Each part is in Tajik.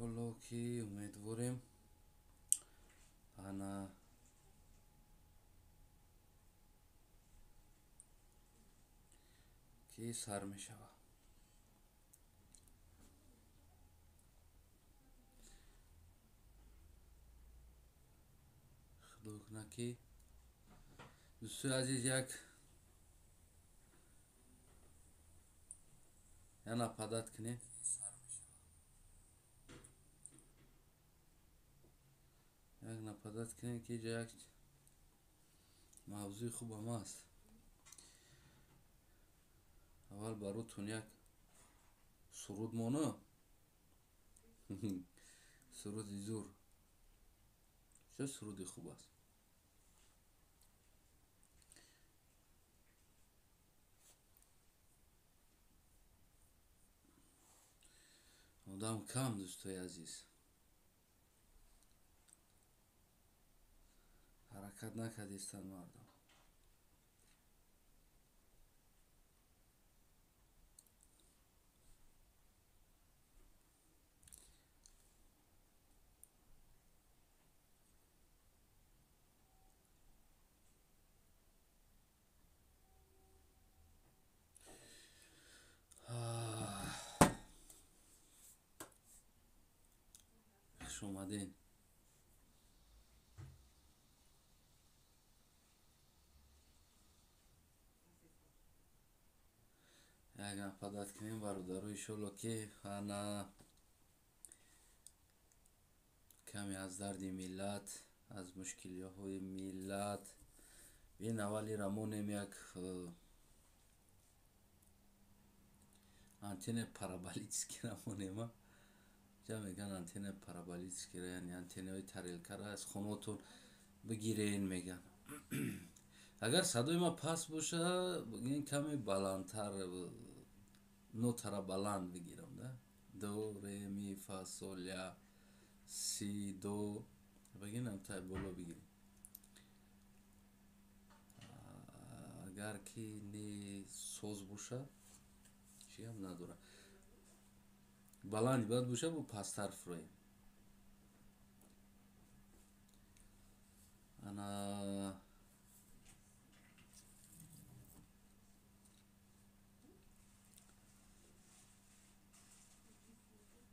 Иншолло ки умедворем ана ки сар мешавад. Худо кунад ки дӯстои азиз як нападат кунед. Як нападат кунед ки ҷа як мавзӯи хубам аст. Аввал баротон як суруд мона. Суруди зур. Чӣ суруди хуб аст? Одам кам, дӯстои азиз. Ҳаракат накардистанд мардум. Хуш омадед. Як нападат кунем бародаро, иншолло ки ана каме аз дарди миллат, аз мушкилиҳои миллат. Бин аввалира монем як антенна параболическийра монем. Ҷа мегӯянд антенна параболическийра, яъне антеннаҳои тарелкара аз хонаотон бигирен мегӯянд. Агар садои ман паст боша, бигӯен каме баландтар, нотара баланд бигирам, да? До, ре, ми, фа, сол, ля, си, до. Бигинам тай боло бигирем. Агар ки не соз боша, чӣ гап надора. Баланд бояд боша, бо пасттар фуроем. Ана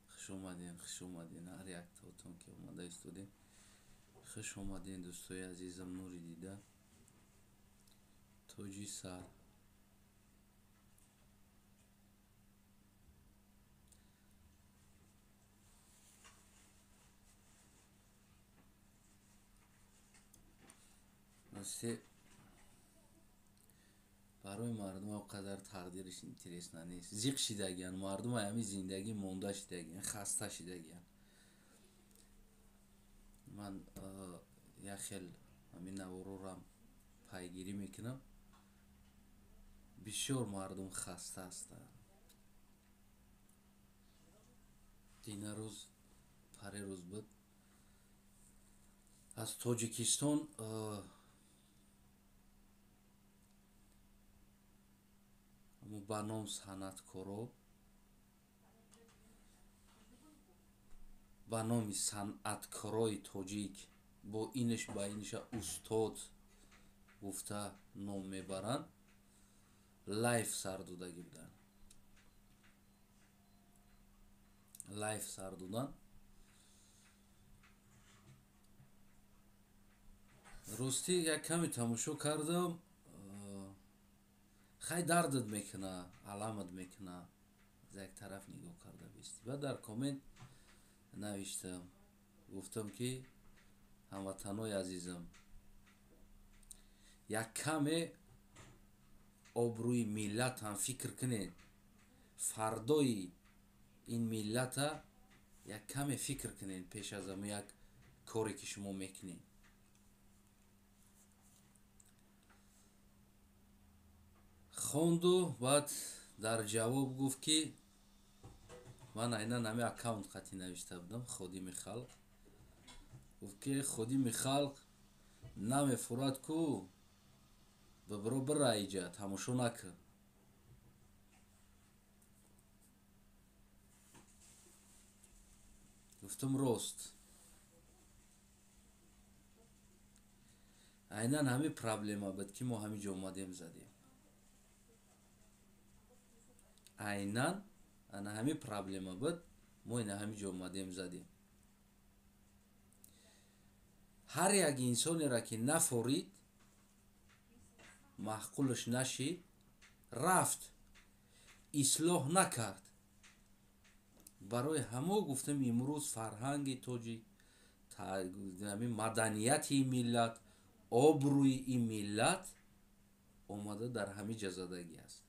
хуш омадем, хуш омадем ҳар яктаотон ки омада истодем. Хуш омадем дӯстои азизам, нури дида, тоҷи сар. Рости барои мардум он қадар тақдираш интересна нест. Зиқ шидагиян мардум, ҳамин зиндагӣ монда шидагиян, хаста шидагиян. Ман як хел ҳамин наворорам пайгирӣ мекунам. Бисёр мардум хаста ҳастанд. Дина рӯз, паре рӯз буд, аз Тоҷикистон ба ном санъаткоро, ба номи санъаткорои тоҷик бо инаш ба иниша устод гуфта ном мебаранд, лайф сар додагӣ буданд. Лайф сар додан. Ростӣ як каме тамошо кардам, хай дардат мекуна, аламат мекуна. Аз як тараф нигоҳ карда бистӣ. Баъд дар коммент навиштам, гуфтам ки ҳамватанои азизам, як каме обрӯи миллат ҳам фикр кунед. Фардои ин миллата як каме фикр кунед пеш аз ҳамон як коре ки шумо мекунед. Хонду, баъд дар ҷавоб гуфт ки ман айнан ҳамин аккаунт қатъӣ навишта будам, ходими халқ. Гуфт ки ходими халқ намефурад ку, бибиро бира иҷа, тамошо накун. Гуфтам рост. Айнан ҳамин проблема буд, ки мо ҳамин ҷо омадем задем. Айнан ана ҳамин проблема буд, мо ина ҳамин ҷо омадем задем. Ҳар як инсонеро ки нафорид, маъқулаш нашид, рафт, ислоҳ накард. Барои ҳамо гуфтам имрӯз фарҳанги тоҷик, маданияти миллат, обрӯи ин миллат омада дар ҳамин ҷа задагӣ аст.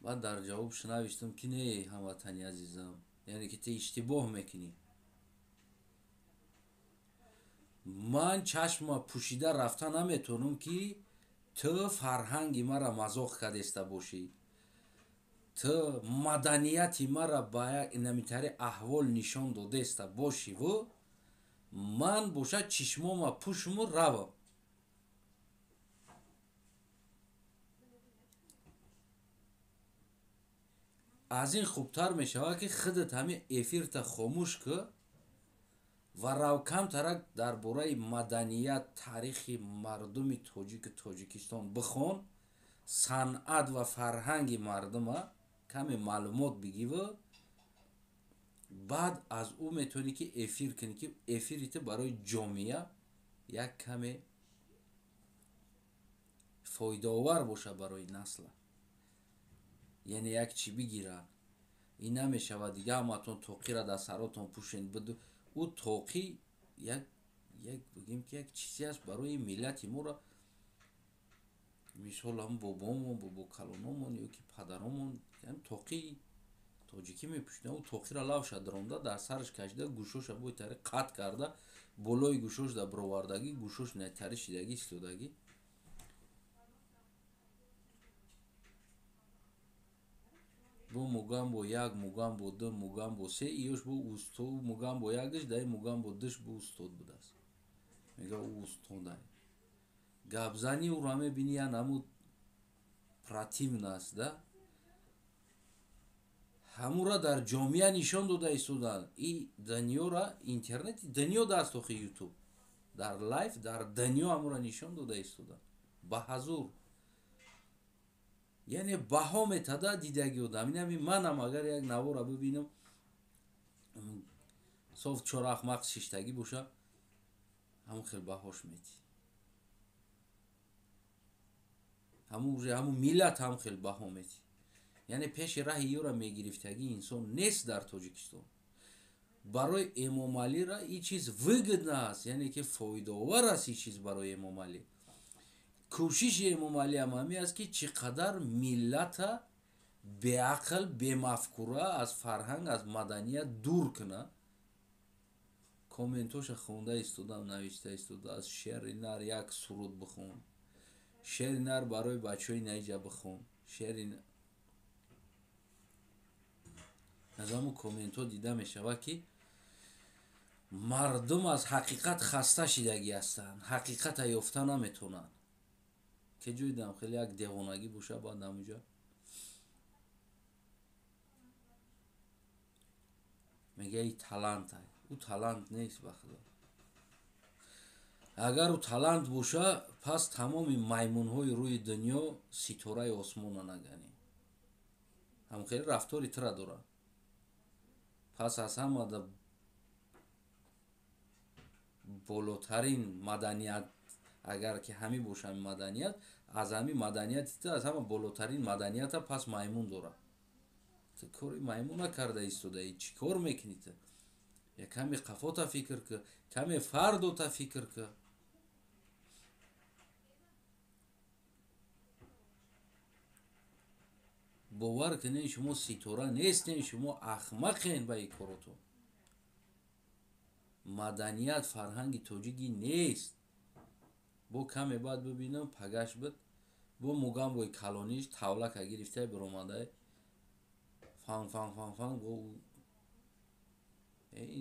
Баъд дар ҷавобш навиштам, ки не, ҳамватани азизам, яъне ки ту иштибоҳ мекунӣ. Ман чашма пӯшида рафта наметавонам, ки ту фарҳанги мара мазоқ кардеста бошӣ, ту маданияти мара ба як инамитари аҳвол нишон додеста бошиву ман бошад чишмома пӯшуму равам. Аз ин хубтар мешавад, ки худат ҳамин эфирта хомӯш кӯ ва рав камтарак дар бораи маданият, таърихи мардуми тоҷику Тоҷикистон бихон, санъат ва фарҳанги мардума каме маълумот бигиву баъд аз ӯ метавонӣ ки эфир кунӣ, ки эфири ту барои ҷомеа як каме фоидаовар бошад барои насла. Яъне як чӣ бигиранд. Ин намешавад дига ҳаматон тоқиро дар саротон пӯшен. Ӯ тоқӣ як бигем ки як чизе аст барои миллати моро. Мисол ҳам бобомон, бобокалономон ё ки падаромон тоқи тоҷикӣ мепӯшиданд. Ӯ тоқиро лавша даронда, дар сараш кашида, гӯшоша бо тари қатъ карда, болои гӯшош дар бировардагӣ, гӯшош натари шидагӣ истодагӣ. Бо Мугамбо як, Мугамбо ду, Мугамбо се, иёш бо устод, Мугамбо якш, даи Мугамбо душ бо устод будааст. Мега ӯ устодай. Гапзани ӯро мебини, я намуд противно аст, да? Ҳамура дар ҷомеа нишон дода истоданд. И дунёра интернети дунё даст охи ютуб. Дар лайф, дар дунё ҳамура нишон дода истоданд. Ба ҳазур. Яъне баҳо метада дидаги одам. Инами манам агар як навора бибинам, соф чор ахмақ шиштагӣ боша, ҳамун хел баҳош метӣ. Ҳамун уже ҳамун миллат ҳам хел баҳо метӣ. Яъне пеши раҳи ёра мегирифтагӣ инсон нест дар Тоҷикистон. Барои Эмомалира ин чиз выгодно аст, яъне ки фоидаовар аст ин чиз барои Эмомалӣ. Кӯшиши Эмомалӣ ҳам ҳамин аст, ки чӣ қадар миллата беақл, бемафкура аз фарҳанг, аз маданият дур кунад. Комментоша хонда истодам, навишта истода, аз шеъри нар як суруд бихон, шеъри нар барои бачаҳои наиҷа бихон, шеъри аз ҳамун комментҳо дида мешавад, ки мардум аз ҳақиқат хаста шидагӣ ҳастанд, ҳақиқата ёфта наметавонанд. Ке ҷой дам хеле як девонагӣ боша, баъд ҳамунҷа мега и талант ай. Ӯ талант нест, ба худо. Агар ӯ талант боша, пас тамоми маймунҳои рӯи дунё ситораи осмона наганӣ. Ҳам хеле рафтори тура дорад. Пас аз ҳама болотарин маданият, агар ки ҳамин боша маданият, аз ҳамин маданияти ту аз ҳама болотарин маданията пас маймун дорад. Ту кори маймун накарда истодаӣ, чӣ кор мекунӣ ту? Я каме қафота фикр кӣ, каме фардота фикр кӣ. Бовар кунед, шумо ситора нестен, шумо ахмақен ба ин коротон. Маданият фарҳанги тоҷикӣ нест. Бо каме баъд бибинам, пагаш буд, бо Мугамбои калониш тавлака гирифта биромадай, фан фан фан фан бо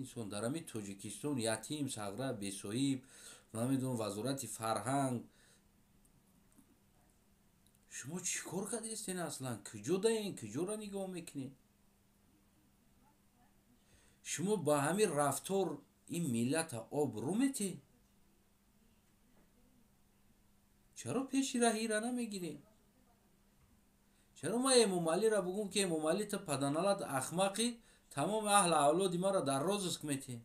инсон дар ҳамин Тоҷикистон ятим, сағра, бесоҳиб, намедонам вазорати фарҳанг. Шумо чӣ кор кардестен аслан? Куҷо даен? Куҷоро нигоҳ мекунед? Шумо ба ҳамин рафтор ин миллата обрӯ метед? Чаро пеши раҳира намегирем? Чаро ман Эмомалиро бугум, ки Эмомалӣ ту паданалат ахмақӣ, тамоми аҳли авлоди маро дар розыск метед?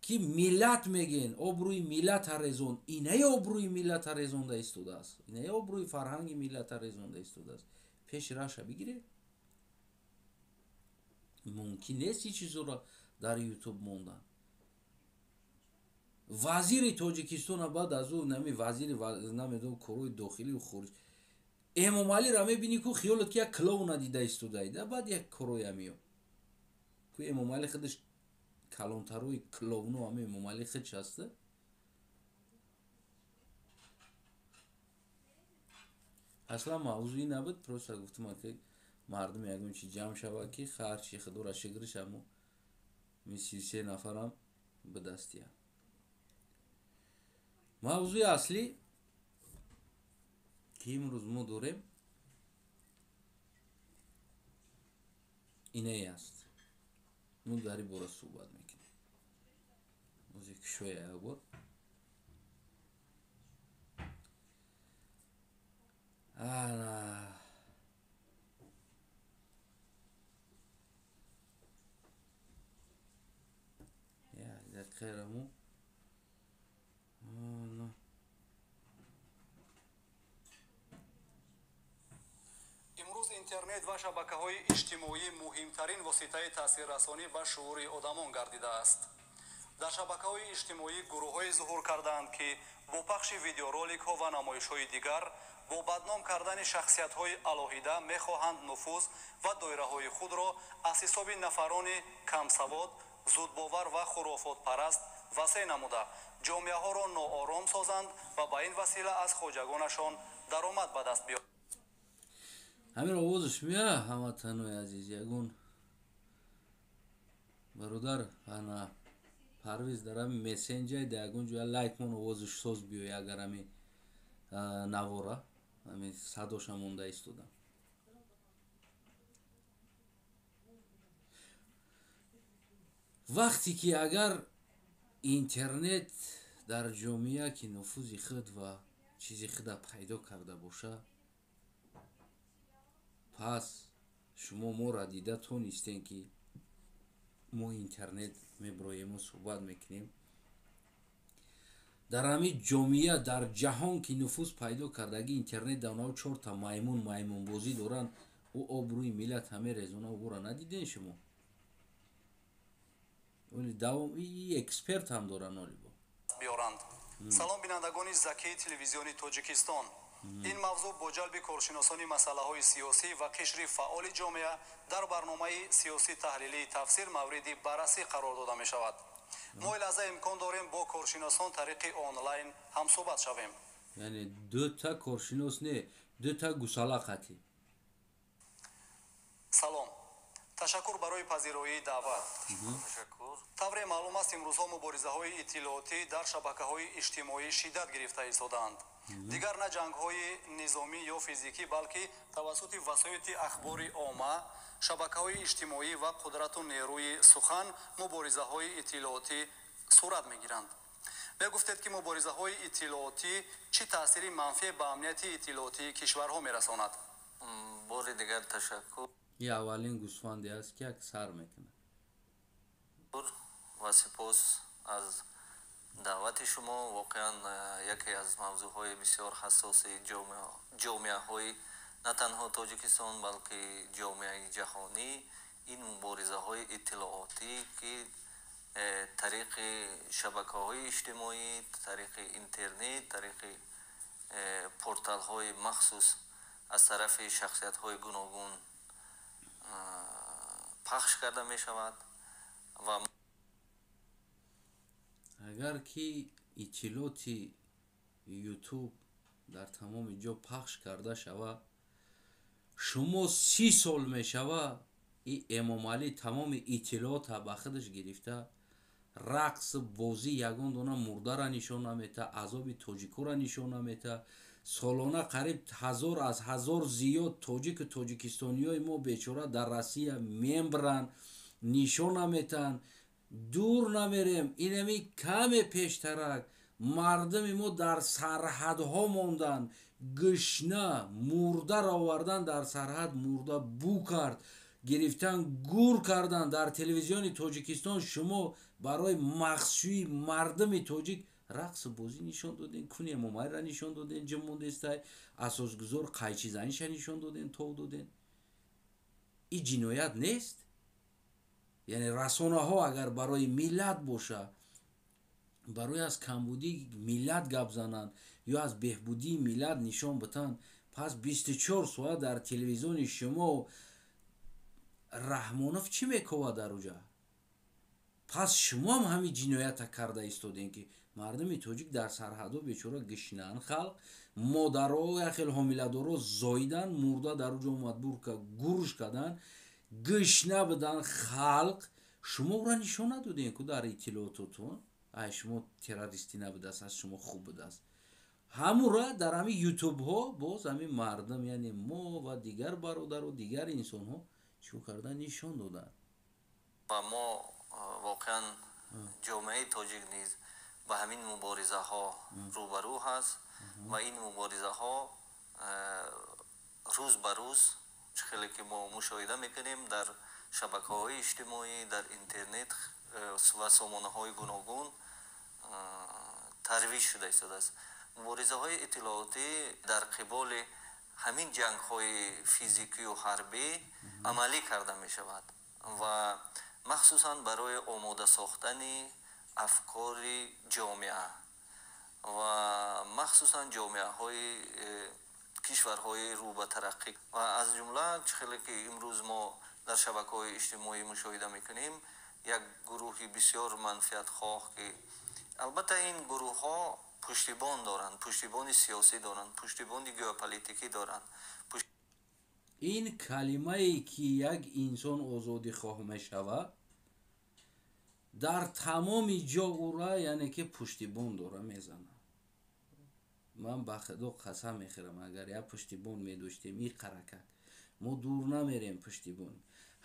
Ки миллат мегӯен, обрӯи миллата резон. Инаи обрӯи миллата резонда истодааст, инаи обрӯи фарҳанги миллата резонда истодааст. Пеши раҳша бигиред. Мумкин нест ин чизоро дар Ютуб мондан. Вазири Тоҷикистона баъд аз ӯ нами вазири намедонам корҳои дохилию хориҷ Эмомалиро мебинӣ, ку хиёлат ки як клоуна дида истодаида, баъд як корҳои амиё ку Эмомалӣ худаш калонтарои клоуно ами Эмомалӣ худш ҳаста. Аслан мавзӯи набуд, просто гуфтам, ки мардум ягон чи ҷамъ шавад, ки ҳарчи худоро шукриш амо ми 33 нафарам ба дастия. Мавзӯи аслӣ, ки имрӯз мо дорем, инае аст. Мо дар ин бора суҳбат мекунем. Ози кушоя як бор. Ана як дақиқаро мо Имрӯз интернет ва шабакаҳои иҷтимоӣ муҳимтарин воситаи таъсиррасонӣ ба шуури одамон гардидааст. Дар шабакаҳои иҷтимоӣ гурӯҳҳое зуҳур кардаанд, ки бо пахши видеороликҳо ва намоишҳои дигар, бо бадном кардани шахсиятҳои алоҳида мехоҳанд нуфуз ва доираҳои худро аз ҳисоби нафарони камсавод, зудбовар ва хурофотпараст васеъ намуда, ҷомеаҳоро ноором созанд ва ба ин васила аз хоҷагонашон даромад ба даст биёранд. Ҳамин овозаш мея, ҳамватанои азиз? Ягон бародар, ана Парвиз, дар ҳами мессенҷер дар ягон ҷоя лайк мон, овозаш соз биёй, агар ҳами навора ҳами садоша монда истодам. Вақте ки агар интернет дар ҷомеа ки нуфузи худ ва чизи худа пайдо карда боша, пас шумо моро дида тонистем, ки мо интернет меброему, суҳбат мекунем. Дар ҳамин ҷомеа, дар ҷаҳон ки нуфуз пайдо кардаги интернет, давнао чорта маймун маймунбозӣ доранд, ӯ обрӯи миллат ҳаме резона, ӯро надиден шумо? Оли давом эксперт ҳам доранд олибо. Биёранд. Салом, бинандагони закии телевизиони Тоҷикистон. Ин мавзӯъ бо ҷалби коршиносони масъалаҳои сиёсӣ ва қишри фаъоли ҷомеа дар барномаи сиёсӣ таҳлилии Тафсир мавриди баррасӣ қарор дода мешавад. Мо ин лаҳза имкон дорем бо коршиносон тариқи онлайн ҳамсӯҳбат шавем. Яъне дута коршинос не, дута гусала қатӣ. Салом, ташаккур барои пазироии даъват. Ташаккур. Тавре маълум аст, имрӯзҳо муборизаҳои иттилоотӣ дар шабакаҳои иҷтимоӣ шиддат гирифта истодаанд. Дигар на ҷангҳои низомӣ ё физикӣ, балки тавассути васоити ахбори омма, шабакаҳои иҷтимоӣ ва қудрату нерӯи сухан муборизаҳои иттилоотӣ сурат мегиранд. Мегуфтед, ки муборизаҳои иттилоотӣ чӣ таъсири манфие ба амнияти иттилоотии кишварҳо мерасонад? Бори дигар ташаккур. И аввалин гӯсфанде аст, ки як сар мекунад. Ва сипос аз даъвати шумо. Воқеан яке аз мавзӯъҳои бисёр ҳассоси ҷомеаҳои на танҳо Тоҷикистон, балки ҷомеаи ҷаҳонӣ ин муборизаҳои иттилоотӣ, ки тариқи шабакаҳои иҷтимоӣ, тариқи интернет, тариқи порталҳои махсус аз тарафи шахсиятҳои гуногун пахш карда мешавад ва Агар ки иттилооти Ютуб дар тамоми ҷо пахш карда шавад, шумо 30 сол мешава, и Эмомалӣ тамоми иттилоота ба худаш гирифта, рақс, бозӣ, ягон дона мурдара нишон намета, азоби тоҷикоро нишон намета. Солона қариб ҳазор аз ҳазор зиёд тоҷику тоҷикистониёи мо бечора дар Россия мембранд. Нишон наметан. Дур намерем, инами каме пештарак мардуми мо дар сарҳадҳо монданд, гушна мурдаро овардан, дар сарҳад мурда бу кард, гирифтан, гур кардан. Дар телевизиони Тоҷикистон шумо барои мағзшӯии мардуми тоҷик рақсу бозӣ нишон додем, куни Эмомалиро нишон додем, ҷим мондестай, асосгузор қайчизаниша нишон додем, тов додем. Ин ҷиноят нест? Яъне расонаҳо агар барои миллат боша, барои аз камбудии миллат гап зананд ё аз беҳбудии миллат нишон битанд, пас 24 соат дар телевизиони шумо Раҳмонов чӣ мековад дар уҷа? Пас шумоам ҳамин ҷиноята карда истодем, ки мардуми тоҷик дар сарҳадҳо бечора гишнаанд, халқ, модаро, яхел ҳомиладоро зоидан, мурда дар уҷо омад, гурш кардан, гишна будан халқ. Шумо ӯра нишон надодем ку дар иттилоототон. Ай, шумо террористӣ набудааст, аз шумо хуб будааст. Ҳамура дар ҳамин ютубҳо боз ҳамин мардум, яъне мо ва дигар бародару дигар инсонҳо, чӣ кардан, нишон доданд. Ва мо воқеан ҷомеаи тоҷик низ ба ҳамин муборизаҳо рӯбарӯ ҳаст ва ин муборизаҳо рӯз ба рӯз, чӣ хеле ки мо мушоҳида мекунем, дар шабакаҳои иҷтимоӣ, дар интернет ва сомонаҳои гуногун тарвиҷ шуда истодааст. Муборизаҳои иттилоотӣ дар қиболи ҳамин ҷангҳои физикию ҳарбӣ амалӣ карда мешавад ва махсусан барои омода сохтани афкори ҷомеа ва махсусан ҷомеаҳои кишварҳои рӯ ба тараққӣ ва аз ҷумла, чӣ хеле ки имрӯз мо дар шабакаҳои иҷтимоӣ мушоҳида мекунем, як гурӯҳи бисёр манфиатхоҳ, ки албатта ин гурӯҳҳо пуштибон доранд, пуштибони сиёсӣ доранд, пуштибони геополитикӣ доранд. Ин калимае, ки як инсон озодихоҳ мешавад, дар тамоми ҷо ӯра, яъне ки пуштибон дора, мезанад. Ман ба Худо қасам мехӯрам, агар як пуштибон медоштем, и қаракак мо дур намерем. Пуштибон,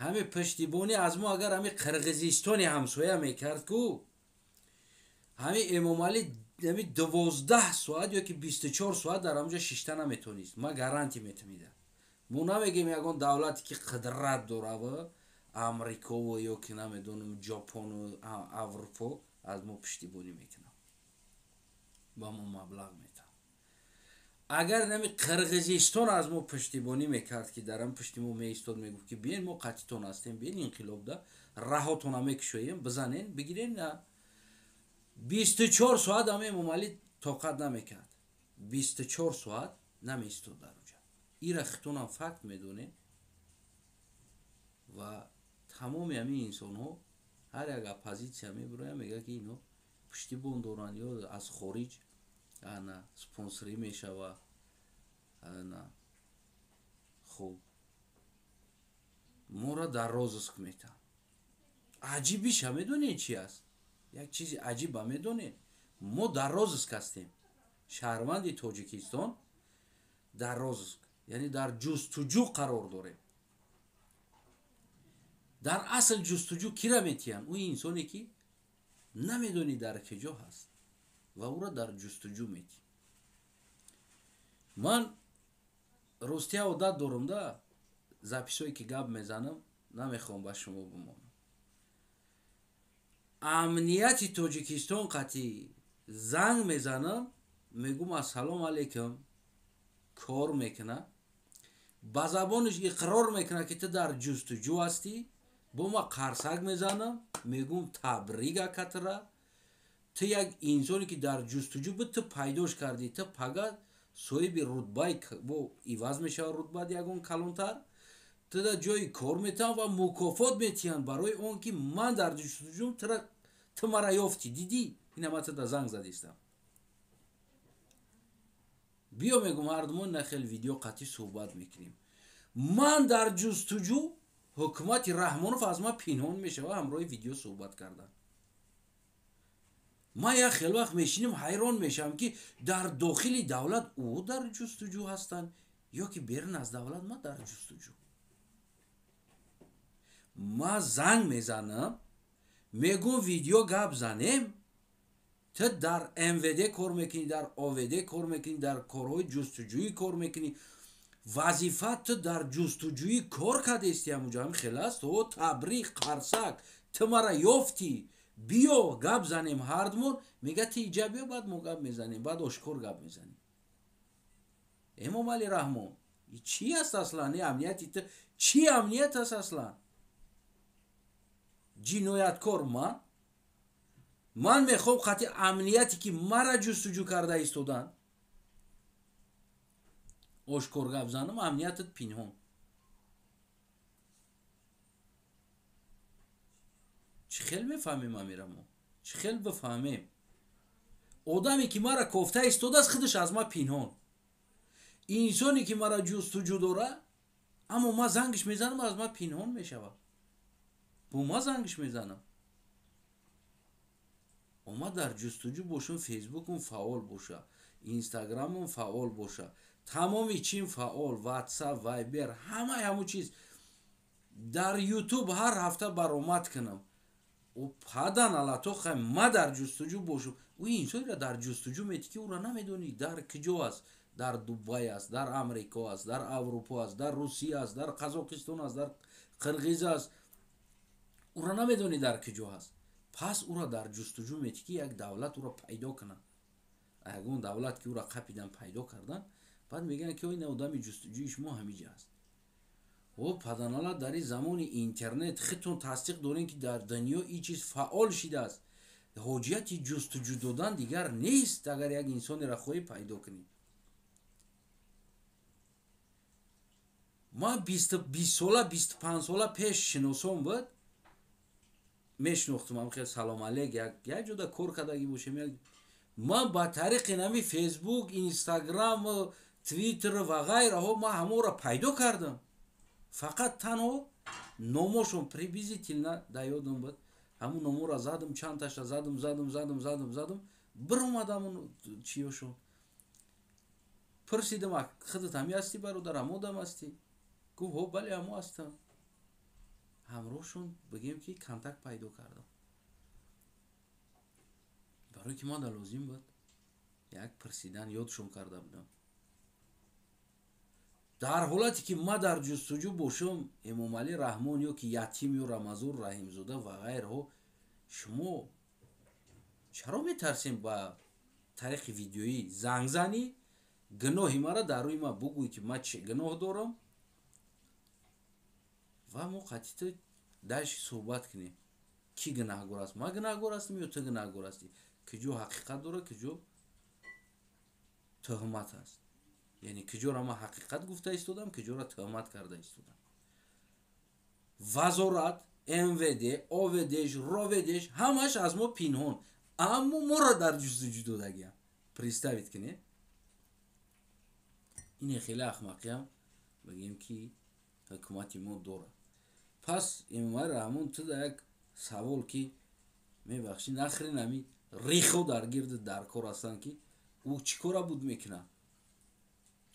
ҳамин пуштибонӣ аз мо агар ҳамин Қирғизистони ҳамсоя мекард ку, ҳамин Эмомалӣ ҳамин 12 соат ё ки 24 соат дар ҳамҷо шишта наметонист, ман гарантия метамидам. Мо намегем ягон давлате, ки қудрат дорава, Амрикову ё ки намедонам, Ҷопону Аврупо аз мо пуштибонӣ мекунад, ба мо маблағ метаҳад. Агар нами Қирғизистон аз мо пуштибонӣ мекард, ки дар ам пушти мо меистод, мегуфт, ки биен, мо қатитон ҳастем, биен, инқилобда раҳотона мекушоем, бизанен, бигирен, на 24 соат ам Эмомалӣ тоқат намекард, 24 соат намеистод дар уҷа. Ира хитонам факт медонем. Ва тамоми ҳамин инсонҳо, ҳар як оппозитсия мебирояд, мегӯяд, ки ино пуштибон доранд ё аз хориҷ ана спонсорӣ мешава. Ана хуб, моро дар розыск метаҳанд. Аҷибиша медонед, чи аст? Як чизи аҷиба медонед? Мо дар розыск ҳастем. Шаҳрванди Тоҷикистон дар розыск, яъне дар ҷустуҷӯ қарор дорем. Дар асл ҷустуҷӯ кира метиҳанд? Ӯ инсоне, ки намедонӣ дар киҷо ҳаст ва ӯро дар ҷустуҷӯ метиҳ. Ман ростия одат дорам да, записое ки гап мезанам, намехоҳам ба шумо бимонам. Амнияти Тоҷикистон қатъи занг мезанам, мегӯм: «Ассалому алайкум». Кор мекуна, ба забониш иқрор мекуна, ки ту дар ҷустуҷӯ ҳастӣ. Бо ма қарсак мезанам, мегӯм: «Табрик, акатра, ту як инсоне, ки дар ҷустуҷӯ буд, ту пайдош кардӣ. Ту пага соҳиби рутбаи бо иваз мешава, рутбат ягон калонтар, ту дар ҷои кор метавон ва мукофот метиҳанд барои он ки ман дар ҷустуҷӯм, ту мара ёфтӣ. Дидӣ, ина ман туда занг задистам, биё». Мегӯм, ҳардумон нахел видео қатъӣ суҳбат мекунем. Ман дар ҷустуҷӯ, ҳукумати Раҳмонов аз ман пинҳон мешава ҳамроҳи видео суҳбат кардан. Ман як хел вақт мешинем, ҳайрон мешавам, ки дар дохили давлат ӯ дар ҷустуҷӯ ҳастанд ё ки берун аз давлат ман дар ҷустуҷӯ. Ма занг мезанам, мегӯм видео гап занем, ту дар МВД кор мекунӣ, дар ОВД кор мекунӣ, дар корҳои ҷустуҷӯӣ кор мекунӣ, вазифат ту дар ҷустуҷӯӣ кор кардести, ҳамуҷо ҳам хел аст. О табрик, қарсак, ту мара ёфтӣ, биё гап занем ҳардумон. Мега ти иҷа биё, баъд мо гап мезанем, баъд ошкор гап мезанем. Эмомалӣ Раҳмон, чӣ аст аслан амнияти ту? Чӣ амният аст аслан? Ҷинояткор ман мехоҳам қати амнияте ки мара ҷустуҷӯ карда истодан ошкор гап занам, амниятат пинҳон. Чӣ хел мефаҳмем амира мо? Чӣ хел бифаҳмем? Одаме ки мара кофта истодааст, худаш аз ма пинҳон. Инсоне ки мара ҷустуҷӯ дора, аммо ма зангиш мезанам, аз ма пинҳон мешавад. Бо ма зангиш мезанам. Ома дар ҷустуҷӯ бошум, фейсбукум фаъол боша, инстаграмум фаъол боша, тамоми чим фаъол, ватсап, вайбер, ҳамаи ҳамун чиз. Дар ютуб ҳар ҳафта баромад кунам. О падан аллато хай ма дар ҷустуҷӯ бошум. Ӯ инсонеро дар ҷустуҷӯ метӣ ки ӯро намедонӣ дар куҷо аст, дар Дубай аст, дар Амрико аст, дар Аврупо аст, дар Русия аст, дар Қазоқистон аст, дар Қирғиз аст. Ӯро намедонӣ дар куҷо аст. Пас ӯро дар ҷустуҷӯ метӣ ки як давлат ӯро пайдо кунад. Ягон давлат ки ӯро қапидан пайдо кардан, баъд мегӯянд ки ин одами ҷустуҷӯи шумо ҳамиҷа аст. О паданалат, дар ин замони интернет худтон тасдиқ дорем ки дар дунё ин чиз фаъол шидааст. Ҳоҷияти ҷустуҷӯ додан дигар нест, агар як инсонеро хоҳӣ пайдо кунӣ. Ман 20 сола, 25 сола пеш шиносон буд, мешинохтум, ам хел салом алейк, як ҷода кор кардагӣ бошем. Ман ба тариқи нами Фейсбук, Инстаграм, Твиттер ва ғайраҳо ман ҳамонро пайдо кардам. Фақат танҳо номошон приблизительно дар ёдам буд. Ҳамун номоро задам, чандташа задам, задам, задам, задам, задам, биромадам чиёшон. Пурсидам, худат ҳами ҳастӣ бародар, ҳам одам ҳастӣ? Гуфт, ҳо, бале, ҳамо ҳастам. Ҳамроҳшон бигем ки контакт пайдо кардам. Барои ки ман лозим буд як пурсидан, ёдшон карда будам. Дар ҳолате ки ман дар ҷустуҷӯ бошам, Эмомалӣ Раҳмон ё ки Ятим ё Рамазон Раҳимзода ва ғайрҳо, шумо чаро метарсем ба тариқи видеоӣ занг занӣ, гуноҳи маро дар рӯи ман бугӯй ки ман чӣ гуноҳ дорам ва мо қатъи ту дальше суҳбат кунем. Кӣ гунаҳгор аст? Ман гунаҳгор ҳастам ё ту гунаҳгор ҳастӣ? Куҷо ҳақиқат дорад, куҷо туҳмат аст? Яъне куҷоро ман ҳақиқат гуфта истодам, куҷоро туҳмат карда истодам. Вазорат, МВД, ОВДш, РОВДш ҳамаш аз мо пинҳон, аммо моро дар ҷустуҷӯ додагиям. Представить кунед. Ине хеле ахмақиам бигем ки ҳукумати мо дорад. Пас Эмомалӣ Раҳмон, ту да як савол ки мебахшӣ, нахрен ҳами рихо дар гирди дар кор ҳастанд ки ӯ чӣ кора буд мекунад?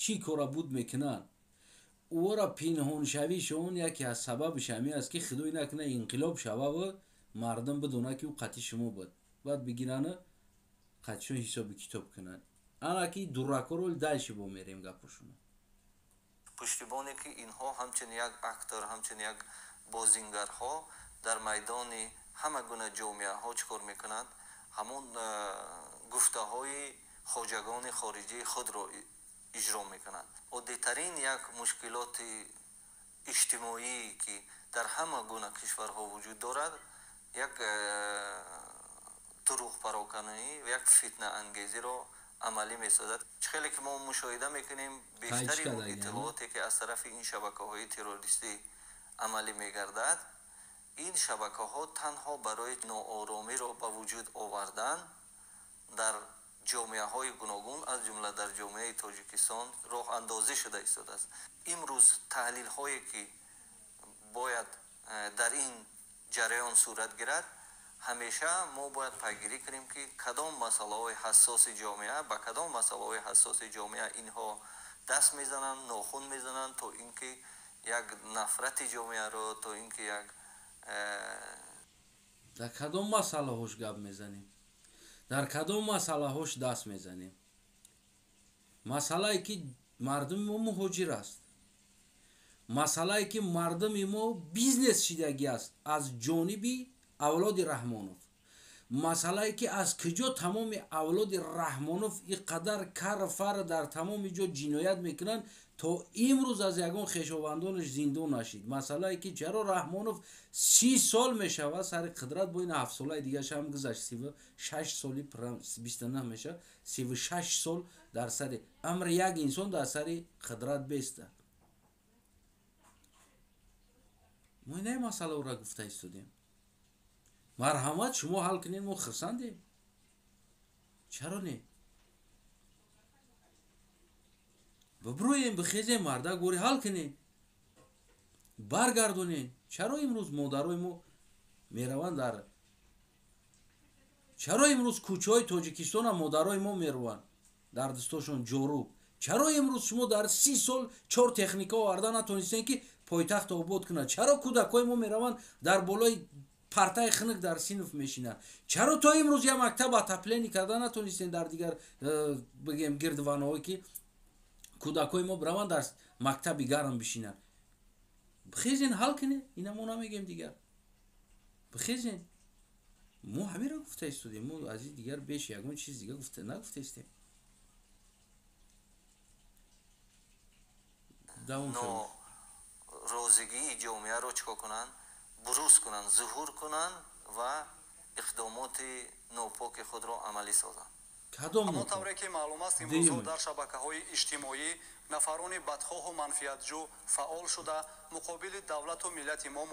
Чӣ кора буд мекунанд? Ӯро пинҳоншавишон яке аз сабабиш ҳамин аст ки худой накунад инқилоб шававу мардум бидонад ки ӯ қатъи шумо буд, баъд бигирану қатъишон ҳисоби китоб кунанд. Ана ки дуракоро дальше бо мерем гапошуно. Пуштибоне ки инҳо ҳамчун як актор, ҳамчун як бозингарҳо дар майдони ҳама гуна ҷомеаҳо чӣ кор мекунанд? Ҳамон гуфтаҳои хоҷагони хориҷии худро иҷро мекунанд. Оддитарин як мушкилоти иҷтимоӣ ки дар ҳама гуна кишварҳо вуҷуд дорад, як дурӯғпароканӣ ва як фитнаангезиро амалӣ месозад. Чӣ хеле ки мо мушоҳида мекунем, бештари иттилооте ки аз тарафи ин шабакаҳои террористӣ амалӣ мегардад, ин шабакаҳо танҳо барои нооромиро ба вуҷуд овардан дар ҷомеаҳои гуногун, аз ҷумла дар ҷомеаи Тоҷикистон роҳандозӣ шуда истодааст. Имрӯз таҳлилҳое ки бояд дар ин ҷараён сурат гирад, ҳамеша мо бояд пайгирӣ кунем ки кадом масъалаҳои ҳассоси ҷомеа, ба кадом масъалаҳои ҳассоси ҷомеа инҳо даст мезананд, нохун мезананд, то ин ки як нафрати ҷомеаро, то ин ки як Дар кадом масъалаҳош гап мезанем? Дар кадом масъалаҳош даст мезанем? Масъалае ки мардуми мо муҳоҷир аст, масъалае ки мардуми мо бизнес шидагӣ аст аз ҷониби авлоди Раҳмонов, масъалае ки аз куҷо тамоми авлоди Раҳмонов ин қадар кар-фар дар тамоми ҷо ҷиноят мекунанд, то имрӯз аз ягон хешовандонаш зиндон нашид. Масъалае ки чаро Раҳмонов 30 сол мешавад сари қудрат, бо ин 7 солаи дигараш ҳам гузашт, 36 соли 29 мешавад, 36 сол дар сари амри як инсон дар сари қудрат беста. Мо инаи масъаларо гуфта истодем. Марҳамат, шумо ҳал кунед, мо хурсандем. Чаро не? Бибурӯем, бихезем, мардак бори ҳал кунем, баргардонем. Чаро имрӯз модарои мо мераванд дар, чаро имрӯз кӯчаҳои Тоҷикистона модарои мо мераванд дар дастошон ҷоруб? Чаро имрӯз шумо дар 30 сол чор техника оварда натонистем, ки пойтахт обод кунад? Чаро кӯдакҳои мо мераванд, дар болои партаи хунук дар синф мешинанд? Чаро то имрӯз як мактаб отопление карда натонистем дар дигар бигем гирдванаҳое, ки кӯдакҳои мо бираванд, дар мактаби гарм бишинанд? Бихезен, ҳал кунед ина, мо намегем дигар. Бихезен, мо ҳамеро гуфта истодем, мо аз ин дигар беш ягон чиз дига нагуфта истем. Норозигии ҷомеаро чӣ кор кунанд? Бурӯз кунанд, зуҳур кунанд ва иқдомоти нопоки худро амалӣ созанд. Ҳамон тавре ки маълум аст, имрӯзҳо дар шабакаҳои иҷтимоӣ нафарони бадхоҳу манфиатҷӯ фаъол шуда, муқобили давлату миллати мо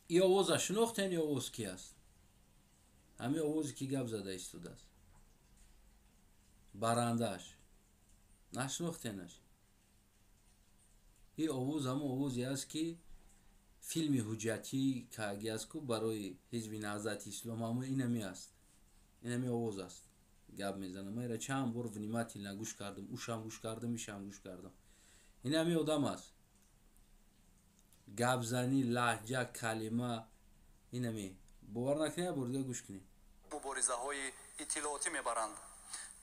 И овоза шинохтен? Ё овоз ки аст? Ҳамин овозе ки гап зада истодааст, барандааш, нашинохтенаш? Ин овоз ҳамон овозе аст, ки филми ҳуҷҷатӣ каги аст ку барои ҳизби Наҳзати Ислом, ҳамо инами аст, инами овоз аст гап мезанам. Ман ира чанд бор внимательно гӯш кардам, ушам гӯш кардам, ишам гӯш кардам. Инами одам аст, гапзанӣ, лаҳҷа, калима инами. Бовар накунед, як бор дига гӯш кунед. Муборизаҳои иттилоотӣ мебаранд.